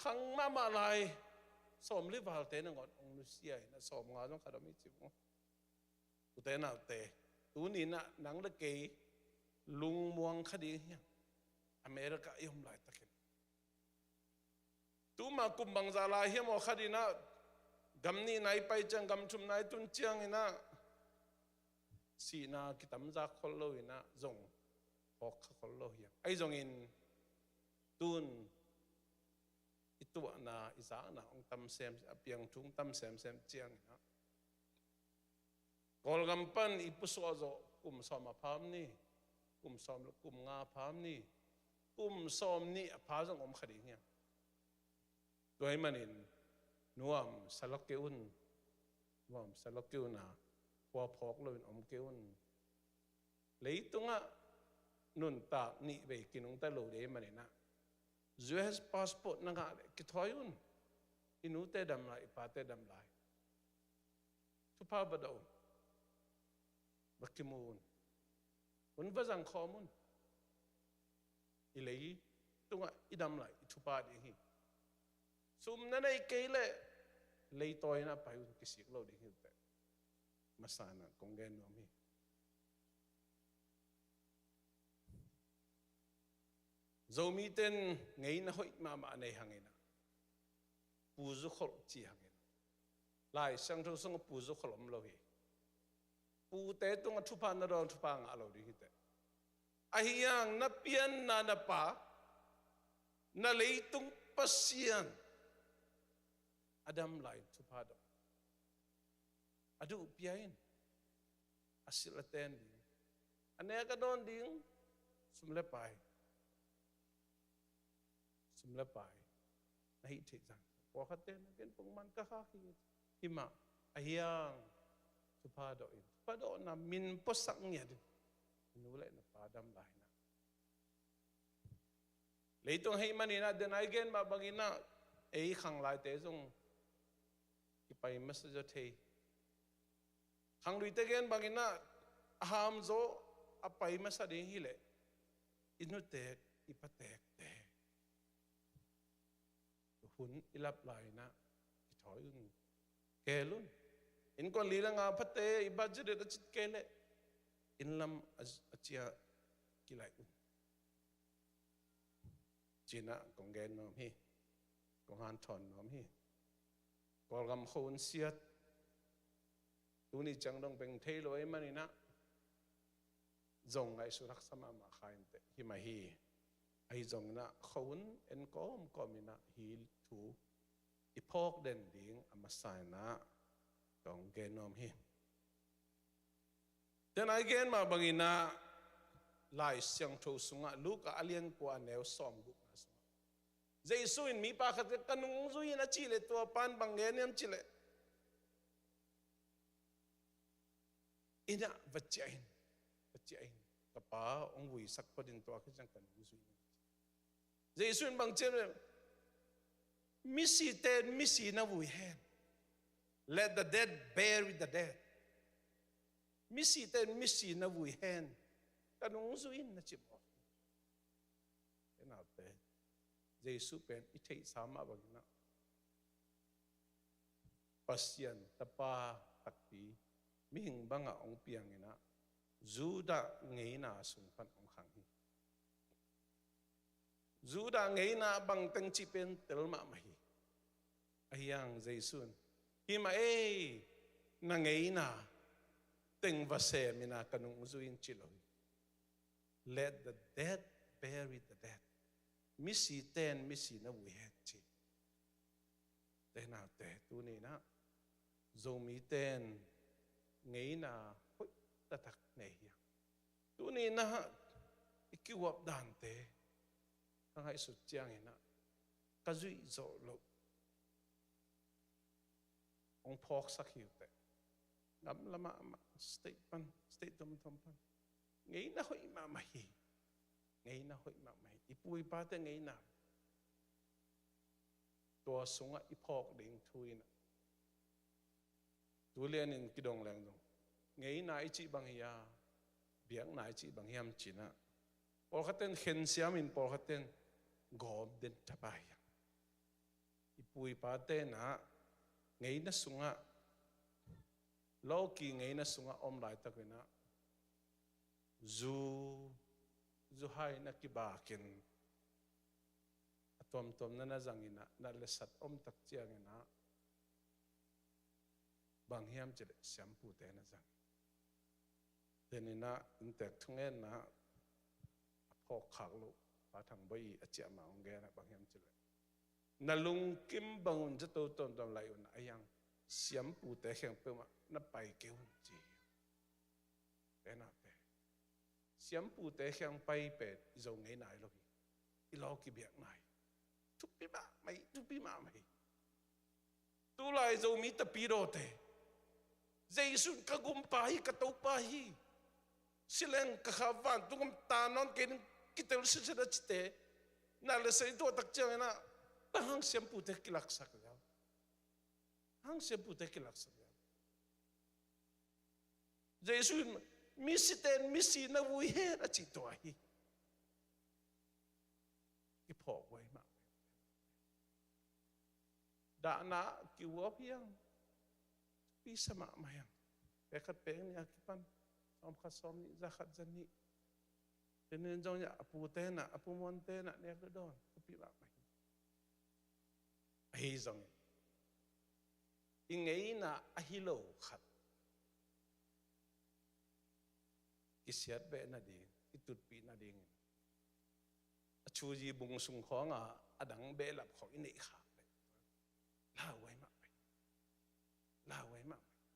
Khang mahmah lai, sawmli valte nangawn hong nusia in ah, sawmnga zong khat om hi ci maw. Ute naute, tuni-in ah nang leh kei lungmuang kha ding hiam, America i om laitakin? Tuma kum bangzah lai hiam aw khat in ah, gam nihna i pai ciang, gam thumna i tun ciangin ah, sihna kitamzak khol lo-in ah zong phawk kha khol lo hiam? Ahi zongin tun i tuahna, i zakna hong tam semsem, a piang thu hong tam semsem ciangin ah, Kawlgam pan i pusuah zawh kum sawm a pha om ni, kum sawm leh kum nga a pha om ni, kum sawmnih a pha zong om kha ding hiam? Tua ahih manin nuamsa lo kei un, nuamsa lo kei un a, khuaphawk loin om kei un. Leitungah nuntak nih vei kinungta lo ding ahih manin ah, U S passport na ngah leh kithawi un. I nute dam lai, i pate dam lai. Thupha va dawh un. Va kimu un. Hun va zang khawm un. I leitungah i dam lai, i thupha ding hi. Sum na nei kei leh leitawi-in ah pai un, kisik lo ding hi uh teh. Masa-in ah kong gen nuam hi. Zomite in ngeina hoih mahmah nei hangin ah, Pu Zu Kholh ci hangin ah, Lai Siangtho sungah Pu Zu Kholh om lo hi. Pute tungah thupha na dawng, thupha ngah lo ding hi teh. Ahi hang na pianna na Pa, na leitung Pasian a dam lai-in thupha dawng. A duh pia in. A silh a ten ding, a nek a dawn ding, sum leh pai, sum leh pai na hih theih zang. Pawlkhatte na gen pongman ka khak hi. Hi mah, ahi hang thupha dawh in, thupha dawhna min puasak ngiat in, nu le na pa dam lai-in ah, leitung hei manin ah, den ai gen mah bangin ah, ei khanglaite zong kipai masa zaw thei. Khangluite gen bangin ah, a hamzaw a pai masa ding hileh i nutek i patekte hun i lap lai-in ah kithawi un, kihel un. Innkuan li le nga phate i budget a cit kei leh, inn lam a, a ciah kilaih un, ci-in ah kong gen nuam hi. Kong hanthawn nuam hi. Kawlgam khuahun siat, tuni ciang dong beng thei lo ahih manin ah, zong ngaihsut haksa mahmah kha inteh hi mah hi. Ahi zongin ah khuahun en kawmkawm in ah hih thu i phawk den ding a masa in ah kong gen nuam hi. Den ai gen mah bangin ah, Lai Siangtho sungah, Luka a lian kua a neu sawmgukna sungah, Jesu in mipa khat ka nungzui in a cih leh, tua pan bang gen hiam cih leh, inn ah va ciah in, va ciah in, ka pa hong vuisak phot in, tua khit ciang ka nungzui in. Jesu in bang ci hiam? Misite in misi na vui hen. Let the dead bury the dead. Misite in misi na vui hen. Ka nungzui in, na ci mawk hi. Ei naute, Jesu pen i theihsa mah bangin ah, Pasian Tapa takpi, mihing bangah hong piang in ah, Judah ngeina sung pan hong khang hi. Judah ngeina bang teng cih pen tel mahmah hi. Ahi hang Jesu in, hih mah ei, na ngeina teng va sem in ah ka nungzui in, ci lo hi. Let the dead bury the dead. Misite in misi na vui hen, ci. Ei naute, tuni in ah Zomite in ngeina hoih taktak nei hi hang. Tuni in ah i kihuap dante ka ngaihsut ciangin ah, ka zuih zawh loh hong phawksak hi uh teh. Gamla mahmah, state pan, state tuamtuam pan, ngeina hoih mahmah hi. Ngeina hoih mahmah hi. I pu i pate ngeina, tua sungah i phawk ding thu in ah, tu lianin kidong leng zong, ngeina i cih bang hiam, biakna i cih bang hiam ci-in ah, pawlkhatte in khensiam in, pawlkhatte in gawm den thapai hi hang. I pu i pate in ah ngeina sungah, lawki ngeina sungah om laitak in ah, zu, zu hai na kibak in, a tuamtuam na na zang in ah, nat le sat om tak ciangin ah, bang hiam cih leh siampute na zang. Tuni in ah inntek thungetna a phawkkhak loh Pa Thang Bawi i a ciah mah hong gen ah, bang hiam cih leh, na lungkim bang un zato tuamtuam laih un, ahi hang siampute kiang peuhmah na pai kei un, ci hi. Ei naute, siampute kiang pai pen i Zo ngeina hi lo hi. I lawki biakna hi. Thupi mahmah hi, thupi mahmah hi. Tulai Zomi tapidawte, Jesu in ka gumpa hi, ka Topa hi, si leng ka kha vantung gam ta nawn kei ning, kitel sitset a cite, nat le sat i tuah tak ciangin ah, bang hang siampute kilaksak hiam? Hang siampute kilaksak hiam? Jesu in, misite in misi na vui hen, a cih tua hi. Kiphawk huai mah. Dahna kihuap hi hang. Thupi sa mahmah hi hang. Pek khat pek nih a kipan, sawm khat sawm nih, za khat za nih. Tuni in zong a pute in ah, a pu Muante in ah nek dawn, thupi mahmah hi. Ahi zongin, i ngeina ahi lo khat kisiat beh nading, i tutpih nadingin, a Chuji bung sung khawngah a dang behlap khawng i neih khak leh, lauhuai mahmah hi. Lauhuai mahmah hi.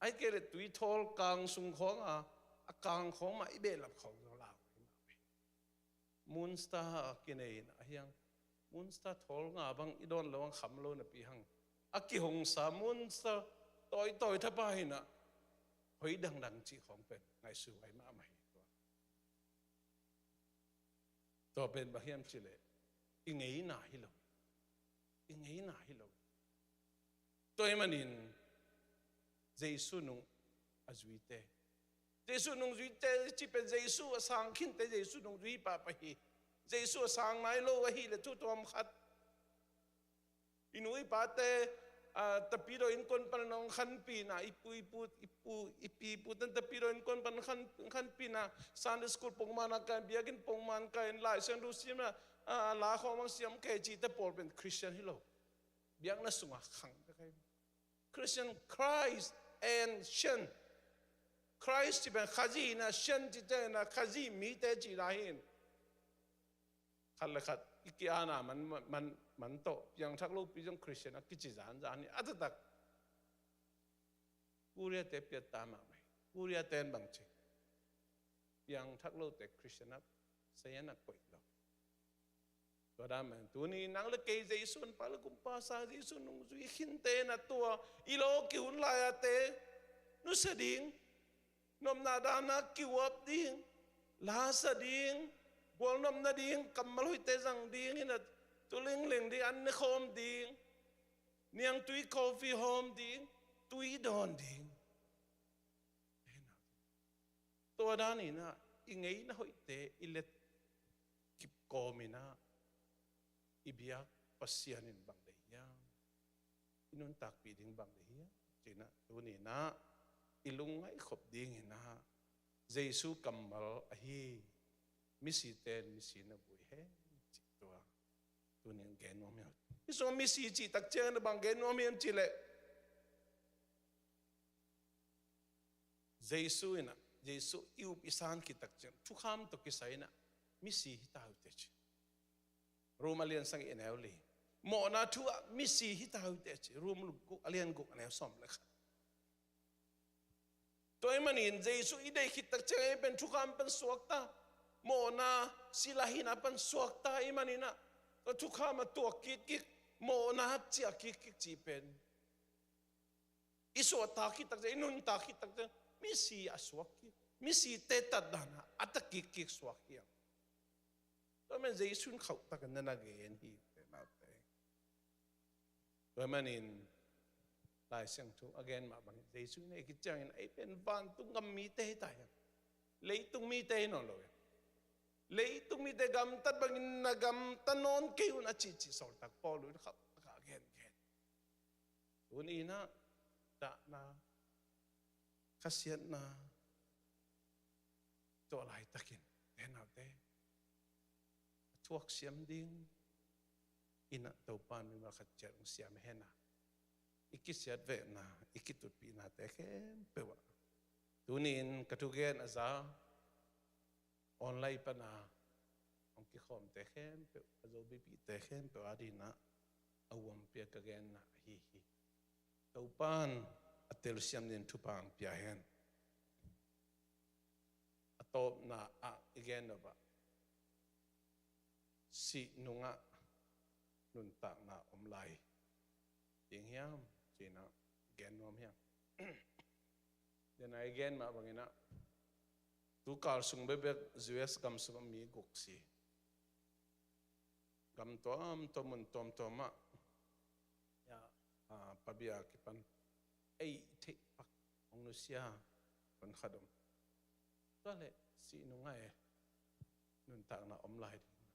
Ahih kei leh tuithawl kang sung khawngah, a kang khawng mah i behlap khawng zong lauhuai mahmah hi. Moonstar a kinei in ah, ahi hang Moonstar thawl nga bang i dawn loh hang kham lo napi hang, a kihongsa Moonstar tawitawi thapai in ah, hoih dangdang cih khawng pen ngaihsut huai mahmah hi. Tua pen bang hiam cih leh i ngeina hi lo. I ngeina hi lo. Tua ahih manin Jesu nung a zuite, Jesu nung zuite cih pen Jesu a sang khinte Jesu nung zui pahpah hi. Jesu a sang nai lo ahih leh thu tuam khat, i nu i pate, a, tapidaw innkuan pan hong khanpihna, i pu, i pu, i pu, i pi, i pu ten tapidaw innkuan pan khan, khanpihna, Sunday school pongman a kai, biakinn pongman kai, Lai Siangtho simna, a, la khawng hong siam kei cihte pawl pen Christian hi lo. Biakna sungah khang te kai. Christian, Christ and Shen. Christ cih pen Khazih hi a, Shen cih ciangin a Khazih mite cih lai hi. Khat le khat i ki-ana man, man, man tawh piangthak lopi zong Christian a kici zanzan hi a, a taktak. Korea te piatta mahmah hi. Korea ten bang ci, piangthak lote Christian a, sayan a koih lo. Tua dan mah tuni nang le kei Jesu in Pa le Kumpa sa, Jesu nungzui khinte na tua i law kihun lai-a te nusia ding, nopna dana kiuap ding, lasa ding, gualnopna ding, kammal hoihte zang ding, inn a tu lingleng ding, an ne khawm ding, niangtui coffee hawm ding, tui dawn ding. Tua danin ah i ngeina hoihte i let kip kawmin ah i biak Pasian in bang deih hiam? I nuntakpih ding bang deih hiam? Ci-in ah tuni-in ah i lungngaih khop dingin ah Jesu kammal ahi misite in misi na buai hen cih tua tuni-in gen nuam hi. Hih sungah misi cih tak ciangin ah bang gen nuam hiam cih leh Jesu in ah, Jesu i up i san khit tak ciang thukham tawh kisai in ah misi hi ta uh teh ci. Rom a lian sagih a neu li. Mawhna thu ah misi hi ta uh teh ci. Rom guk a lian guk a neu sawm le khat. Tua ahih manin Jesu i deih khit tak ciang ei pen thukham pan suak ta. Mawhna sila hihna pan suak ta ahih manin ah tua thukham a tuak kikkik, mawhna ciah kikkik cih pen i suahtak khit tak ciang, i nuntak khit tak ciang misi a suak hi. Misite tatdan ah a ta kikkik suak hi. Tua ahih manin Jesu in khauhtakin na na gen hi, ute naute. Tua ahih manin Lai Siangtho a gen mah bangin Jesu in ei khit ciangin ei pen vantung gam mite hi ta hiam? Leitung mite hi nawn lo hiam? Leitung mite gamtat bangin na gamta nawn kei un a cihcih sawltak Paul in khauhtak a gengen. Tuni-in ah dahna, khasiatna, tua laitakin, ute naute, a thuak siam ding in ah Topa in mimal khat ciat hong siam hen a, i kisiat vehna, i kitutpihnate khempeuh ah tuni-in ka thugen a za online pana hong kikhawmte khempeuh, a Zomipihte khempeuh adingin ah a uampia ka genna ahi hi. Topa in a telsiam dingin thupha hong pia hen. A tawpna ah i gen nop ah sih nungah nuntakna om lai ding hiam? Ci-in ah gen nuam hi hang. Tua ahih manin i gen mah bangin ah tu kal sung bekbek U S gam sungah mi guk si. Gam tuamtuam, mun tuamtuam ah, ya, ah, pabia kipan ei theih pak hong nusia pan khat om. Tua leh sih nungah e nuntakna om lai ding.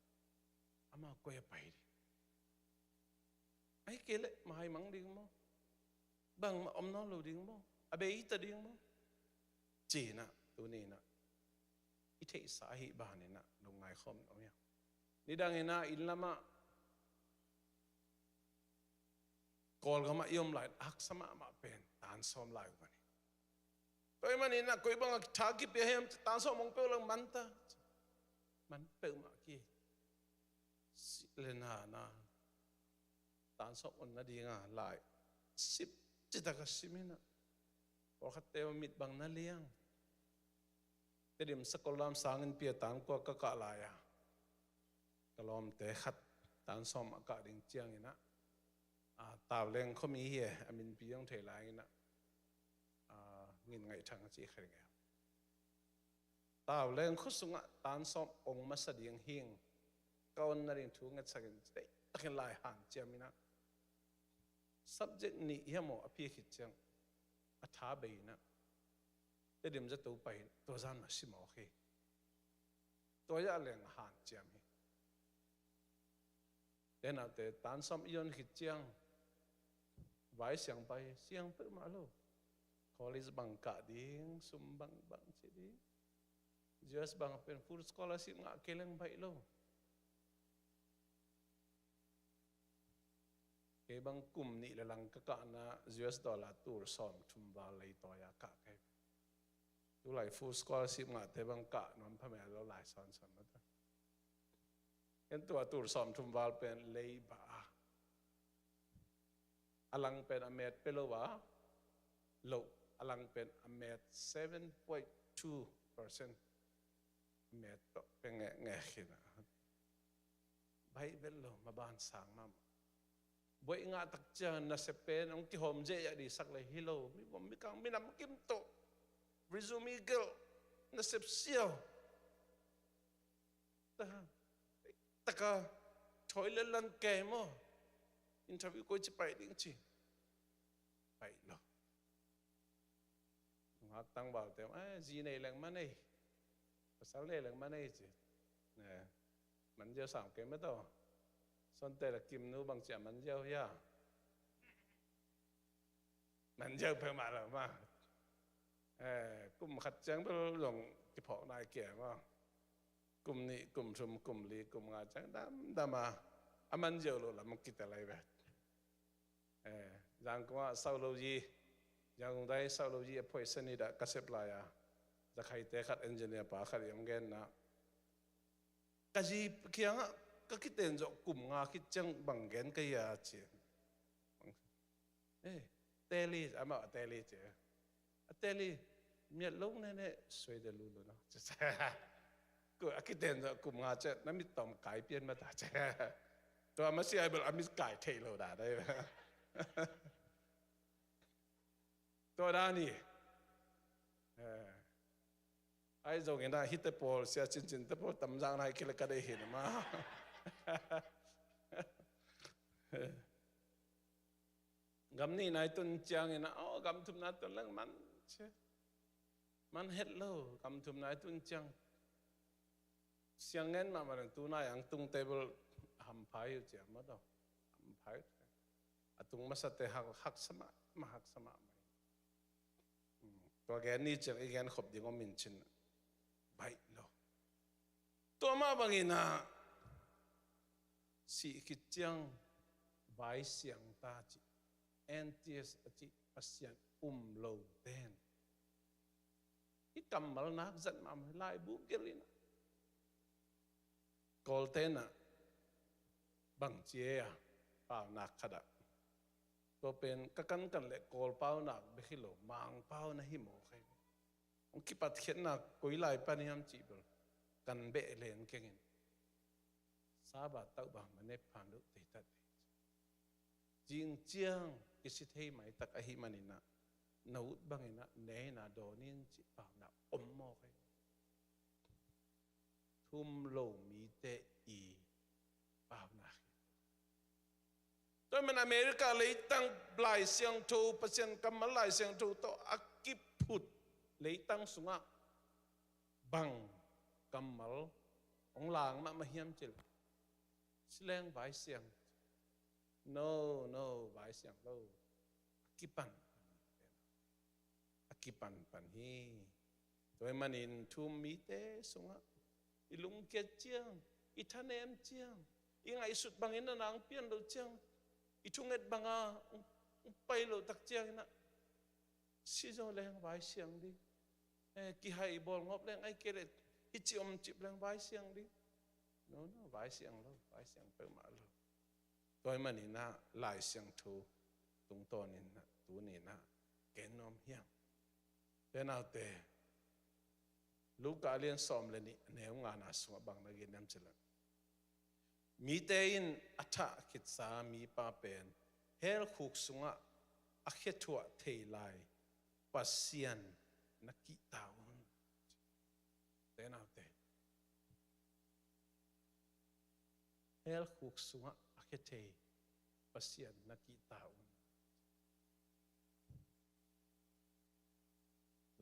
Amah koi a pai ding? Ahih kei leh maimang ding maw? Bangmah om nawn lo ding maw? A bei ta ding maw? Ci-in ah tuni-in ah i theihsa ahih manin ah lungngai khawm nuam hi hang. Nidangin ah inn lamah Kawlgam ah i om lai-in a haksa mahmah pen tan sawm lai uh a ni. Tua ahih manin ah koi bangah tha kipia hiam, tan sawm hong peuh leng man ta. Man peuhmah ki. Sih le nana tan sawm on nadinga lai sip citak a sim in ah pawlkhatte mit bang na liang. Tedim Sakollam sangin pia tan kua ka kah lai-a ka lawmte khat tan sawm a kah ding ciangin ah, a, Tauleng khuami hi e, a minpi hong thei lai-in ah, a, Ngin ngaihthang a ci kha ding e. Tau leng khua sungah tan sawm ong masa ding hing, ka onna ding thu ngetsak in, ci dei takin lai hanciam in ah, subject nih hiam aw a pia khit ciang a tha bei in ah, Tedim zato pai in tua zan mah si mawk hi. Tua zah leng hanciam hi. Te naute tan sawm i on khit ciang vai siang pai, siang peuhmah lo. College bang kah ding, sum bang bang ci ding. U S bang pen full scholarship ngah kei leng baih lo. Kei bang kum nih le lang ka kahna U S dollar tul sawm thum val lei tawi a kah kei. Tulai full scholarship ngahte bang kah nuam phamel lo lai sawnsawn mata. Ken tua tul sawm thum val pen lei ba a, a lang pen a met pe lo a, lo, a lang pen a met seven point two percent a met tawh pe ngeh ngeh khin a. Baih vet lo, maban sang mahmah. Buaih ngah tak ciang nasep pen hong kihawm ziahziah dihsak le hi lo. Mi vom mi kang minam kim tawh resume gelh, nasep siau. Taka toilet lan kei maw, interview koi ci pai ding ci, pai lo. Ngak tangvalte, eh, zi nei leng ma nei, pasal nei leng ma nei ci. Eh, manziau sam kei mataw. Sonte la Kimnu bang cia manziau hia? Manziau peuhmah lo ma. Eh, kum khat ciang bel zong kiphawk nai kia ma. Kum nih, kum thum, kum li, kum nga ciang damdam a, a manziau lo lam kita lai ve. Eh, Zangkong ah sauh lo yi, Zangkong dai sauh lo yi a phoisa ni dah ka sep lai a, zakhaite khat engineer pa khat i hong genna, ka zi kiangah ka kiten zawh kum nga khit ciang bang gen ka hia ci. Eh, teli, amah a teli ci. A teli, miat lo nene suai de lulu no. Ko a kiten zawh kum nga ciang na mit tawm kai pian mata ci. Tua masiah bel a mit kai thei lo da dai. Tua dan hi. Eh. Ai zong ina hite pawl, sia cincinte pawl tamzang nai kile ka dei hi na ma. Gam nih nai tun ciang ina, oh, gam thum nai tun leng man ci. Man het lo, gam thum nai tun ciang. Siang ngen mahmah leng tu nai ang tung table hamphai uh ciang mataw. Hamphai uh ciang. A tung masate hak, haksa mahmah, haksa mahmah. Hmm. Tua gen ni ciang i gen khop ding om in cin. Baih lo. Tua mah bangin ah sih khit ciang vai siang ta ci. N T S a ci Pasian um lo ten. I kammal nak zat mahmah laibu gelh in ah. Kawlte in ah bang ci e a, paunak khat ah. Tua pen ka kankan le Kawl paunak bek hi lo, Mang pau na hi mawk hi. Hong kipatkhiatna koi lai pan hiam cih bel kan beh len keng in. Saba tauh bang ma nep phan loh teitat dei. Zing ciang kisi thei maitak ahih manin ah, na ut bangin ah ne in ah dawn in cih paunak om mawk hi. Thum lo mite i paunak hi. Tua man America leitang Lai Siangtho, Pasian kammal Lai Siangtho tawh a kiphut leitang sungah bang kammal hong lang mahmah hiam cih leh, sileng vai siang. No, no, vai siang lo. A kipan, a kipanpan hi. Tua ahih manin thu-um mite sungah i lungkiat ciang, i thanem ciang, i ngaihsut bangin a nang pian lo ciang, i thunget banga hong, hong pai lo tak ciangin ah, sizaw leng vai siang ding. Eh, kihai bawl ngawp leng, ai kei leh hici om cip leng vai siang ding. No, no, vai siang lo, vai siang peuhmah lo. Tua ahih manin ah Lai Siangtho tungtawnin ah tuni-in ah gen nuam hiam? Te naute, Luka a lian sawm le nih, a neu ngana sungah bang na gen hiam cih leh, mite in a thah khitsa mipa pen hell khuk sungah a khia thuah thei lai Pasian na kihta un. Te naute, hell khuk sungah a khia thei Pasian na kihta un.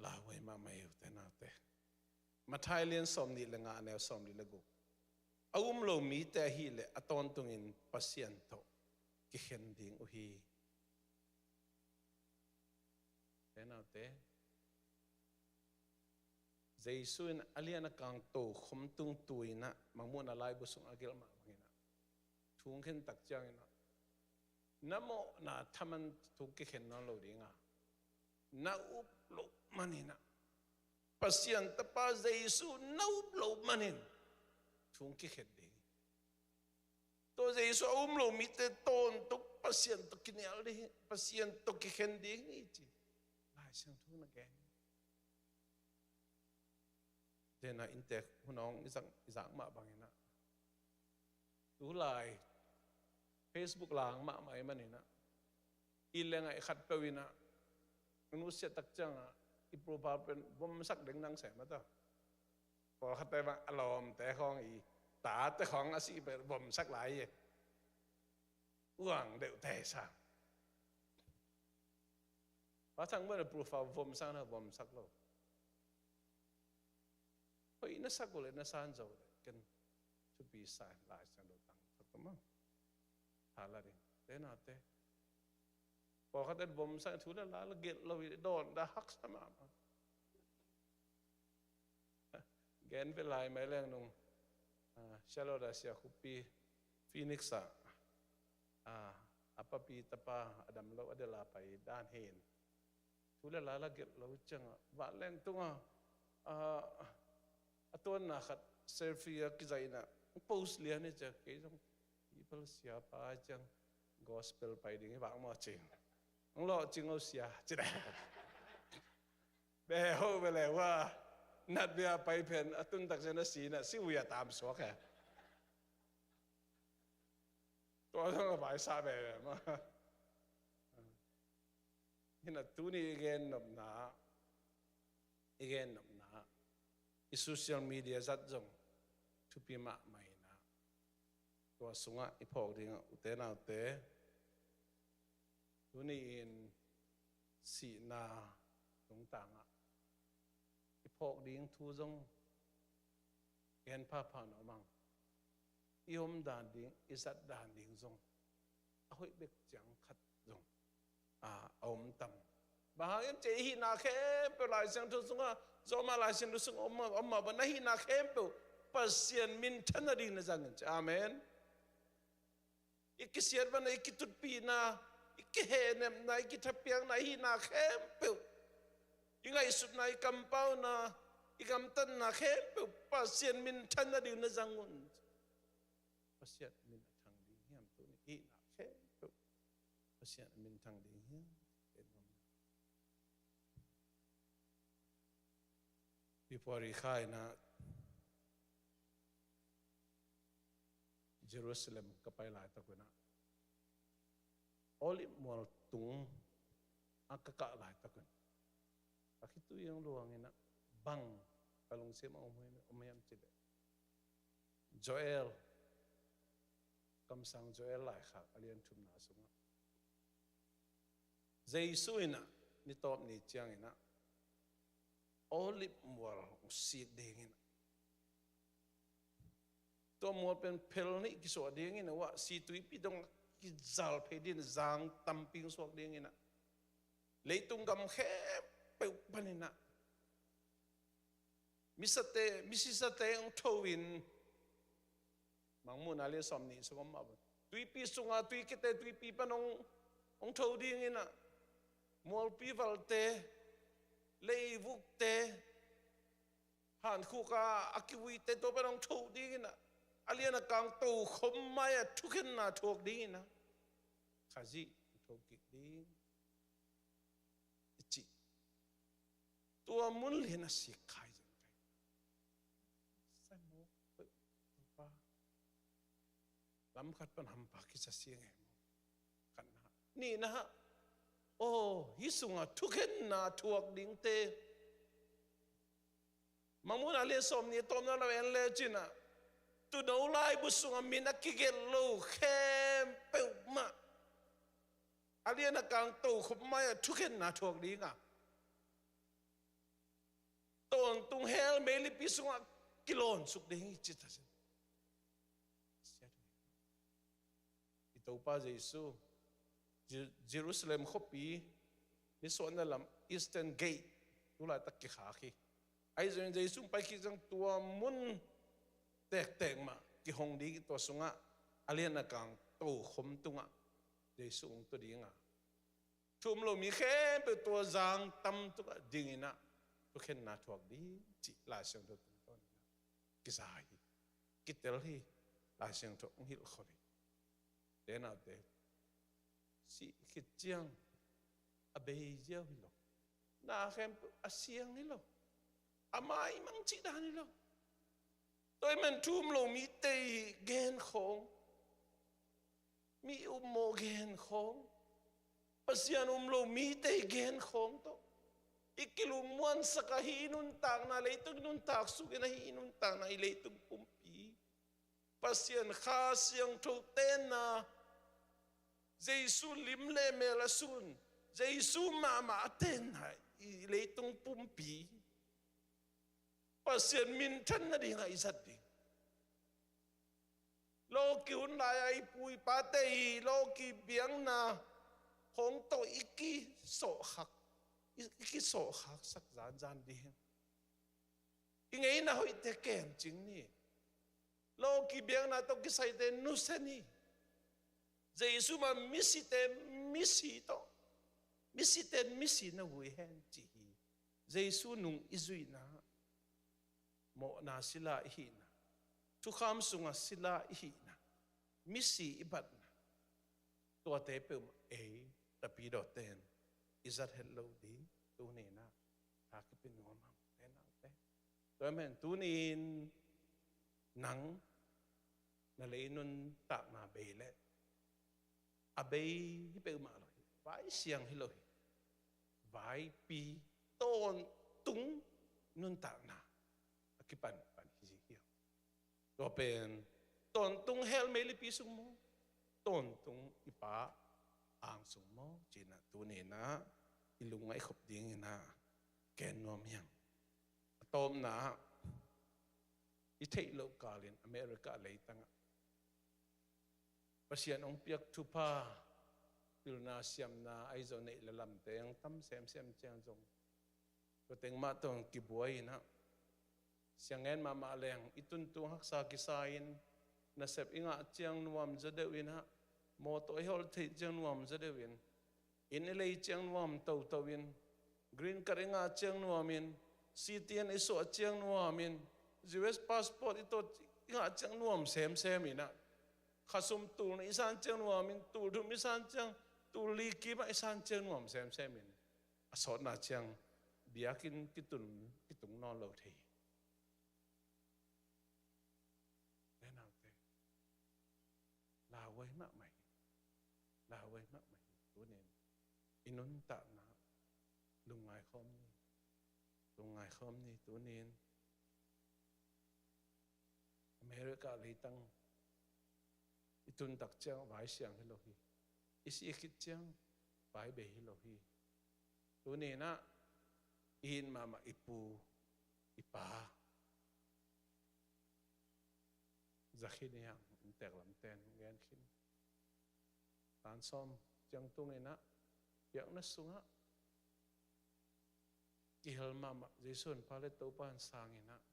Lauhuai mahmah hi ute naute. Matthai lian sawmnih le nga, neu sawmnih le guk. A um lo mite ahih leh a tawntungin Pasian tawh kikhen ding uh hi. Te naute, Jesu in a lian a kang tokhom tung tu-in ah, Mangmuhna laibu sungah a gelh mah bangin ah, thu hong khen tak ciangin ah, na mawhna thaman thu kikhen nawn lo ding a, na up loh manin ah, Pasian Tapa Jesu na up loh manin thu hong kikhen ding. Tua Jesu a um lo mite tawntung Pasian tawh kinial ding, Pasian tawh kikhen ding hi ci Lai Siangtho na gen. Dena inntek hun hong i zak, i zak mah bangin ah, tulai Facebook lang mahmah ahih manin ah, i leng ah i khatpeuh in ah, a nusiat tak ciangah i profile pen vomsak ding nang sem a ta. Pawlkhatte bang a lawmte khawng, i tate khawng a sih pen vomsak lai hi. Uang deuhte sang. Pa Thang Muan a profile vomsak na vomsak lo. Hoih na sak uh leh na san zo leh ken thupi sa in Lai Siangtho tang thak ta maw. Tha la ding. Te naute, pawlkhat in vomsak thu le la la gelh lo hi, dawn dah haksa mahmah. Gen ve lai mai leng nung, ah, Charlotte a sia khupi Phoenix ah, ah, a papi tapa a dam lo a del a pai dan hi in, thu le la la gelh lo ciangah vanleng tungah, ah, a tuanna khat selfie a kizaih in ah post lian hi ciah, kei zong hih bel siapa ciang gospel pai ding hi vak maw cing. Hong lawhcing o sia ci deh. Beh ho beh le hua, nat bia pai pen a tun tak ciang a si in ah si ui a tam suak he. Tua zong a vaisa beh beh maw. Hi in ah tuni i gen nopna, i gen nopna, i social media zat zong thupi mahmah hi in ah, tua sungah i phawk dingah ute naute, tuni in sihna tungtangah i phawk ding thu zong gen phapha na om ang. I om dan ding, i zat dan ding zong a hoih bek ciang khat zong, a, a om tam. Bang hang hiam cih leh i hihna khempeuh Lai Siangtho sungah, Rom Lai Siangtho sungah om, om mah bang, na hihna khempeuh Pasian minthan nading na zang in ci. Amen. I kisiatvanna, i kitutpihna, i kihehnepna, i kithapiakna, i hihna khempeuh, i ngaihsutna, i kampauna, i gamtatna khempeuh Pasian minthan nading na zang un. Pasian min a thang ding hiam tuni? I hihna khempeuh Pasian min thang ding hiam? February kha in ah Jerusalem ka pai laitak un ah, Olive mual tung a ka kah laitak un, ka khitui hong luang in ah, bang ka lungsim ah om hiam, om hiam cih leh, Joel, kamsang Joel laikhak a lian thumna sungah Jesu in ah ni tawp ni ciangin ah Olive mual hong sik ding in ah, tua mual pen phel nih kisuah ding in ah, uah situipi dong kizal phei ding, zang tampi hong suak ding in ah, leitung gam khempeuh pan in ah misate, misisate hong tho in, Mangmuhna lian sawmnih sung om mah bang, tuipi sunga tuikhete tuipi pan hong, hong tho ding in ah, mualpi valte, leivukte, hankhuka a kivuite tua pan hong tho ding in ah, a lian a kang tokhom mai-ah thukhenna thuak ding in ah, Khazih hong tho kik ding i cih. Tua mun lian a sik khai zen kai. Sai maw, Topa. Lam khat pan hampa kisa siang e maw. Khatna. Nihna. Aw, hih sungah thukhenna thuak dingte. Mangmuhna lian sawm nih tawpna lo en le cin ah, tuuno laibu sungah min a kigelh lo khempeuh mah a lian a kang tokhom mai-ah thukhenna thuak ding a, tawntung hell meilipi sungah kilawnsuk ding hi ci ta sin. I Topa Jesu, Jer-, Jerusalem khuapi nisuahna lam Eastern Gate, tu laitak kikhak hi. Ahi zongin Jesu hong pai khit ciang tua mun tektek mah kihong ding hi, tua sungah a lian a kang tokhom tungah Jesu hong tu ding a, thu um lo mi khempeuh tua zang tam tungah dingin ah thukhenna thuak ding cih Lai Siangtho tungtawnin ah kiza hi, kitel hi, Lai Siangtho hong hilhkhol hi. Te naute, sih khit ciang a bei ziau hi lo. Na khempeuh a siang hi lo. A maimang cih dan hi lo. Tua ahih manin thu um lo mite i gen khawng, mi upmawh gen khawng, Pasian um lo mite i gen khawng tawh i kilungmuansak a, hih i nuntakna, leitung i nuntak sungin ah hih i nuntakna, i leitung pumpi Pasian Kha Siangtho tenna, Jesu lim le mel a sun, Jesu mahmah a tenna i leitung pumpi Pasian minthan nadingah i zat ding. Lawki hun lai-a i pu i pate i lawki biakna khawng tawh i kisawhkhak, i, i kisawhkhaksak zanzan ding. I ngeina hoihte kemcing ni. Lawki biakna tawh kisaite nusia ni. Jesu mah misite misi tawh, misite misi na vui hen ci hi. Jesu nung i zuihna, mawhna sila i hihna, thukham sunga sila i hihna, misi i batna, tuate peuhmah ei tapidawte in i zat het loh ding tuni-in ah tha kipia nuam hang, te naute. Tua ahih manin tuni-in nang na lei nuntakna bei leh, a bei hi peuhmah lo hi, vai siang hi lo hi, vaipi tawntung nuntakna a kipanpan hi hi. Tua pen tawntung hell meilipi sung maw, tawntung i Pa ang sung maw, ci-in ah tuni-in ah i lungngaih khop dingin ah gen nuam hi hang. A tawpna ah, i theih loh kalin America leitangah Pasian hong piak thupha, pilna siamna, ahi zong neih le lamte hong tam semsem ciang zong, tua teng mah tawh kibuai-in ah, siang ngen mahmah leng i tuntung haksa kisa-in, nasep i ngah ciang nuam zaw deuh in ah, mawtaw i holh theih ciang nuam zaw deuh in, inn i lei ciang nuam toto in, green card i ngah ciang nuam in, C T N i suah ciang nuam in, U S passport i tawh i ngah ciang nuam semsem in ah, khasum tul nih i san ciang nuam in, tul thum i san ciang, tul li kim ah i san ciang nuam semsem in, a sawtna ciang biakinn kitung, kitung nawn lo thei hi. Te naute, lauhuai mahmah hi. Lauhuai mahmah hi. Tuni-in i nuntakna lungngai khawm ni. Lungngai khawm ni tuni-in. America leitang i tun tak ciang vai siang hi lo hi. I sih khit ciang vai bei hi lo hi. Tuni-in ah i it mahmah i pu i pa za khin hi hang, inntek lamte in gen khin. Tan sawm ciang tungin ah biakna sungah kihel mahmah, Jesu in pha le Topa in sang in ah,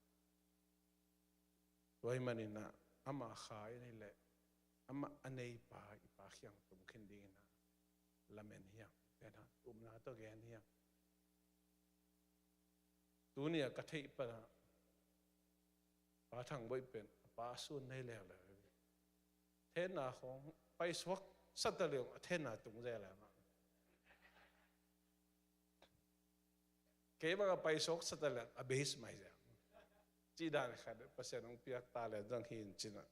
tua ahih manin ah amah kha in hi leh amah a neipa i Pa kiang tung khin dingin ah lamen hi hang, pen ah upna tawh gen hi hang. Tuni a ka theih pan ah Pa Thang Boih pen a pa sun nei leuleu. Thenna khawng paisuak sa ta leh a thenna tung zel e mah. Kei bang a paisuak sa ta leh a base mai zel. Cih dan khat Pasian hong piak talent zang hi in cin ah,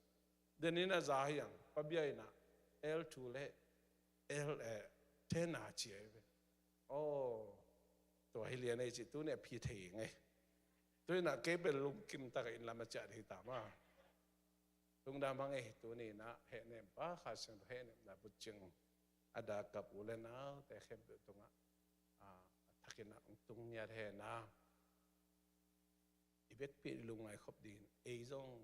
den in a za hi hang, Pa Bia in ah L two le L, eh, thenna ci ahi ve. Hi lian ei cih tuni a phi thei ngei. Tuni inah kei bel lungkim tak a inn lam a ciah ding hi ta ma. Lungdam hang ei, tuni inah hehnem pa Kha Siangtho hehnemna bucing a dak kap u le naute khempeuh tungah a thakin ah hong tung ngiat hen a, i vekpi i lungngai khop dingin ei zong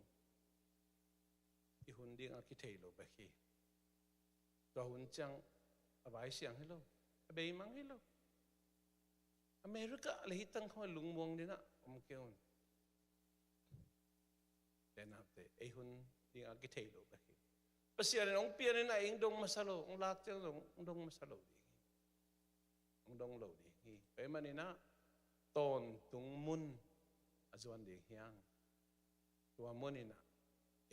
i hun ding a kithei lo bek hi. Tua hun ciang a vai siang hi lo, a beimang hi lo. America le hi tang khawng lungmuang dinah om kei un. Te naute, ei hun ding a kithei lo bek hi. Pasian in hong pian inah ei hong dong masa lo, hong lak ciang zong hong dong masa lo ding hi. Hong dong lo ding hi. Tua ahih maninah tawntung mun a zuan ding hi hang. Tua mun inah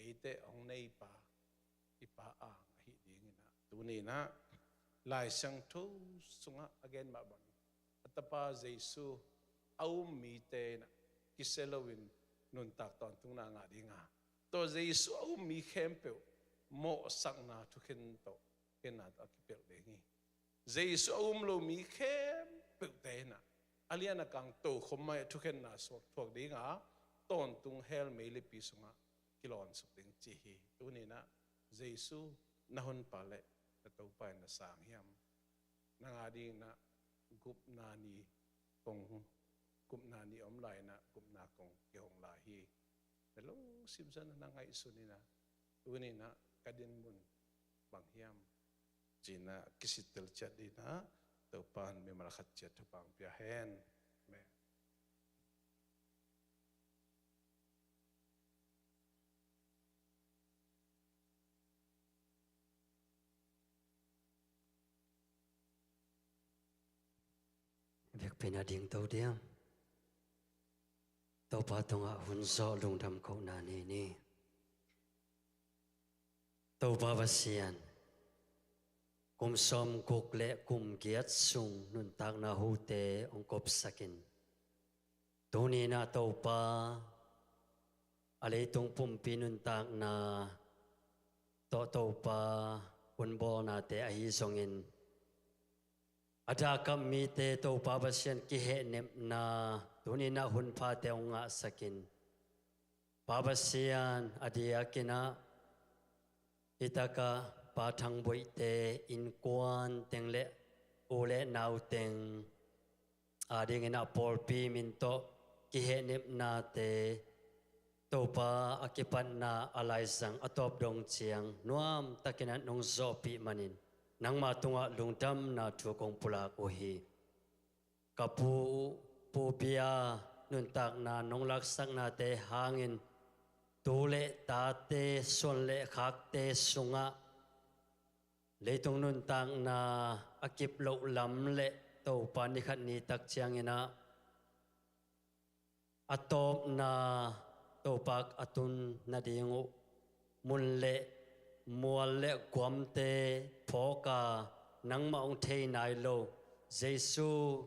eite hong neipa i Pa ang ahi dinginah tuni inah Lai Siangtho sungah a gen mah bangin a Tapa Jesu a um mite inah kisia loin nuntak tawntungna ngah dinga, tua Jesu a um mi khempeuh mawhsakna thukhen tawh khenna tawh a kipelh ding hi. Jesu a um lo mi khempeuhte inah a lian a kang tokhom mai a thukhenna suak thuak dinga, tawntung hell meilipi sungah kilawnsuk ding ci hi. Tuni inah Jesu na honpa le na Topa in na sang hiam? Nang a dinginah gupna ni kong, gupna ni om lai inah gupna kong kihong lai hi. Na lungsim sungah na ngaihsun inah tuni inah ka dinmun bang hiam ci-inah kisittel ciat dinah Topa in mimal khat ciat thupha hong pia hen. Amen. Vekpi-in a dingto diam? Topa tungah hun zawh lungdam kohna nei ni. Topa Pasian, kum sawmguk le kum giat sung nuntakna hute hong kopsakin, tuni inah Topa, a leitung pumpi nuntakna tawh Topa hunbawlnate ahi zongin, a dak kap mite Topa Pasian kihehnepna tuni inah hun phate hong ngahsakin, Pa Pasian, a diakinah hitakah Pa Thang Buaihte innkuan teng le u le nau teng a dinginah pawlpi min tawh kihehnepnate Topa a kipatna a laizang a tawp dong ciang nuamtakin ah nong zawhpih manin nangma tungah lungdamna thu kong pulak uh hi. Ka pu, Pu Bia nuntakna nong laksaknate hangin tu le tate, suan le khakte sungah leitung nuntakna a kip loh lam le Topa ni khat ni tak cianginah a tawpna Topa a tun nading uh mun le mual le guamte phawka nangmah hong thei nai lo, Jesu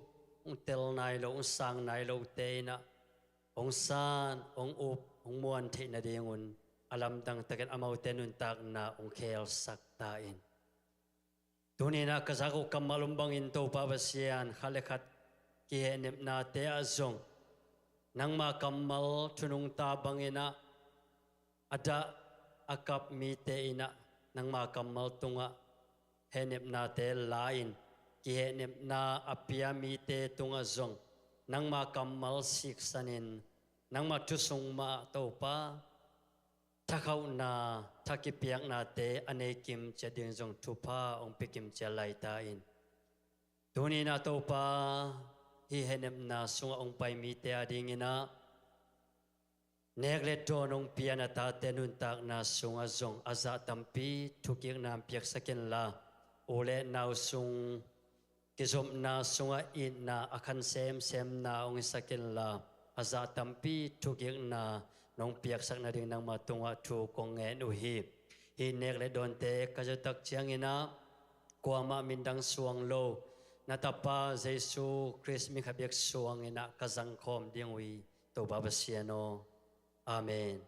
hong tel nai lo, hong sang nai lote inah hong san, hong up, hong muan theih nadingun a lamdang takin amaute nuntakna hong khelsak ta in. Tuni inah ka zak uh kammal om bangin Topa Pasian, khat le khat kihehnepnate ah zong nangma kammal thu nungta banginah a dah a kap mite inah nangma kammal tungah hehnepnate la-in, kihehnepna a pia mite tungah zong nangma kammal siksanin, nangma thu sung mah Topa thakhauhna, tha kipiaknate a nei kim ciat ding zong thupha hong pia kim ciat lai ta in. Tuni inah Topa, hih hehnepna sungah hong pai mite a dinginah nek le dawn hong pia na tate nuntakna sungah zong a zah tampi thukikna hong piaksak inla, u le nau sung kizopna sungah itna a khan semsemna hong hisak inla, a zah tampi thukikna nong piaksak nading nangma tungah thu kong ngen uh hi. Hih nek le dawnte ka zawhtak cianginah kuamah min dang suang lo na Tapa Jesu Khrist min khat bek suanginah ka zangkhawm ding uh hi, Topa Pasian aw. Amen.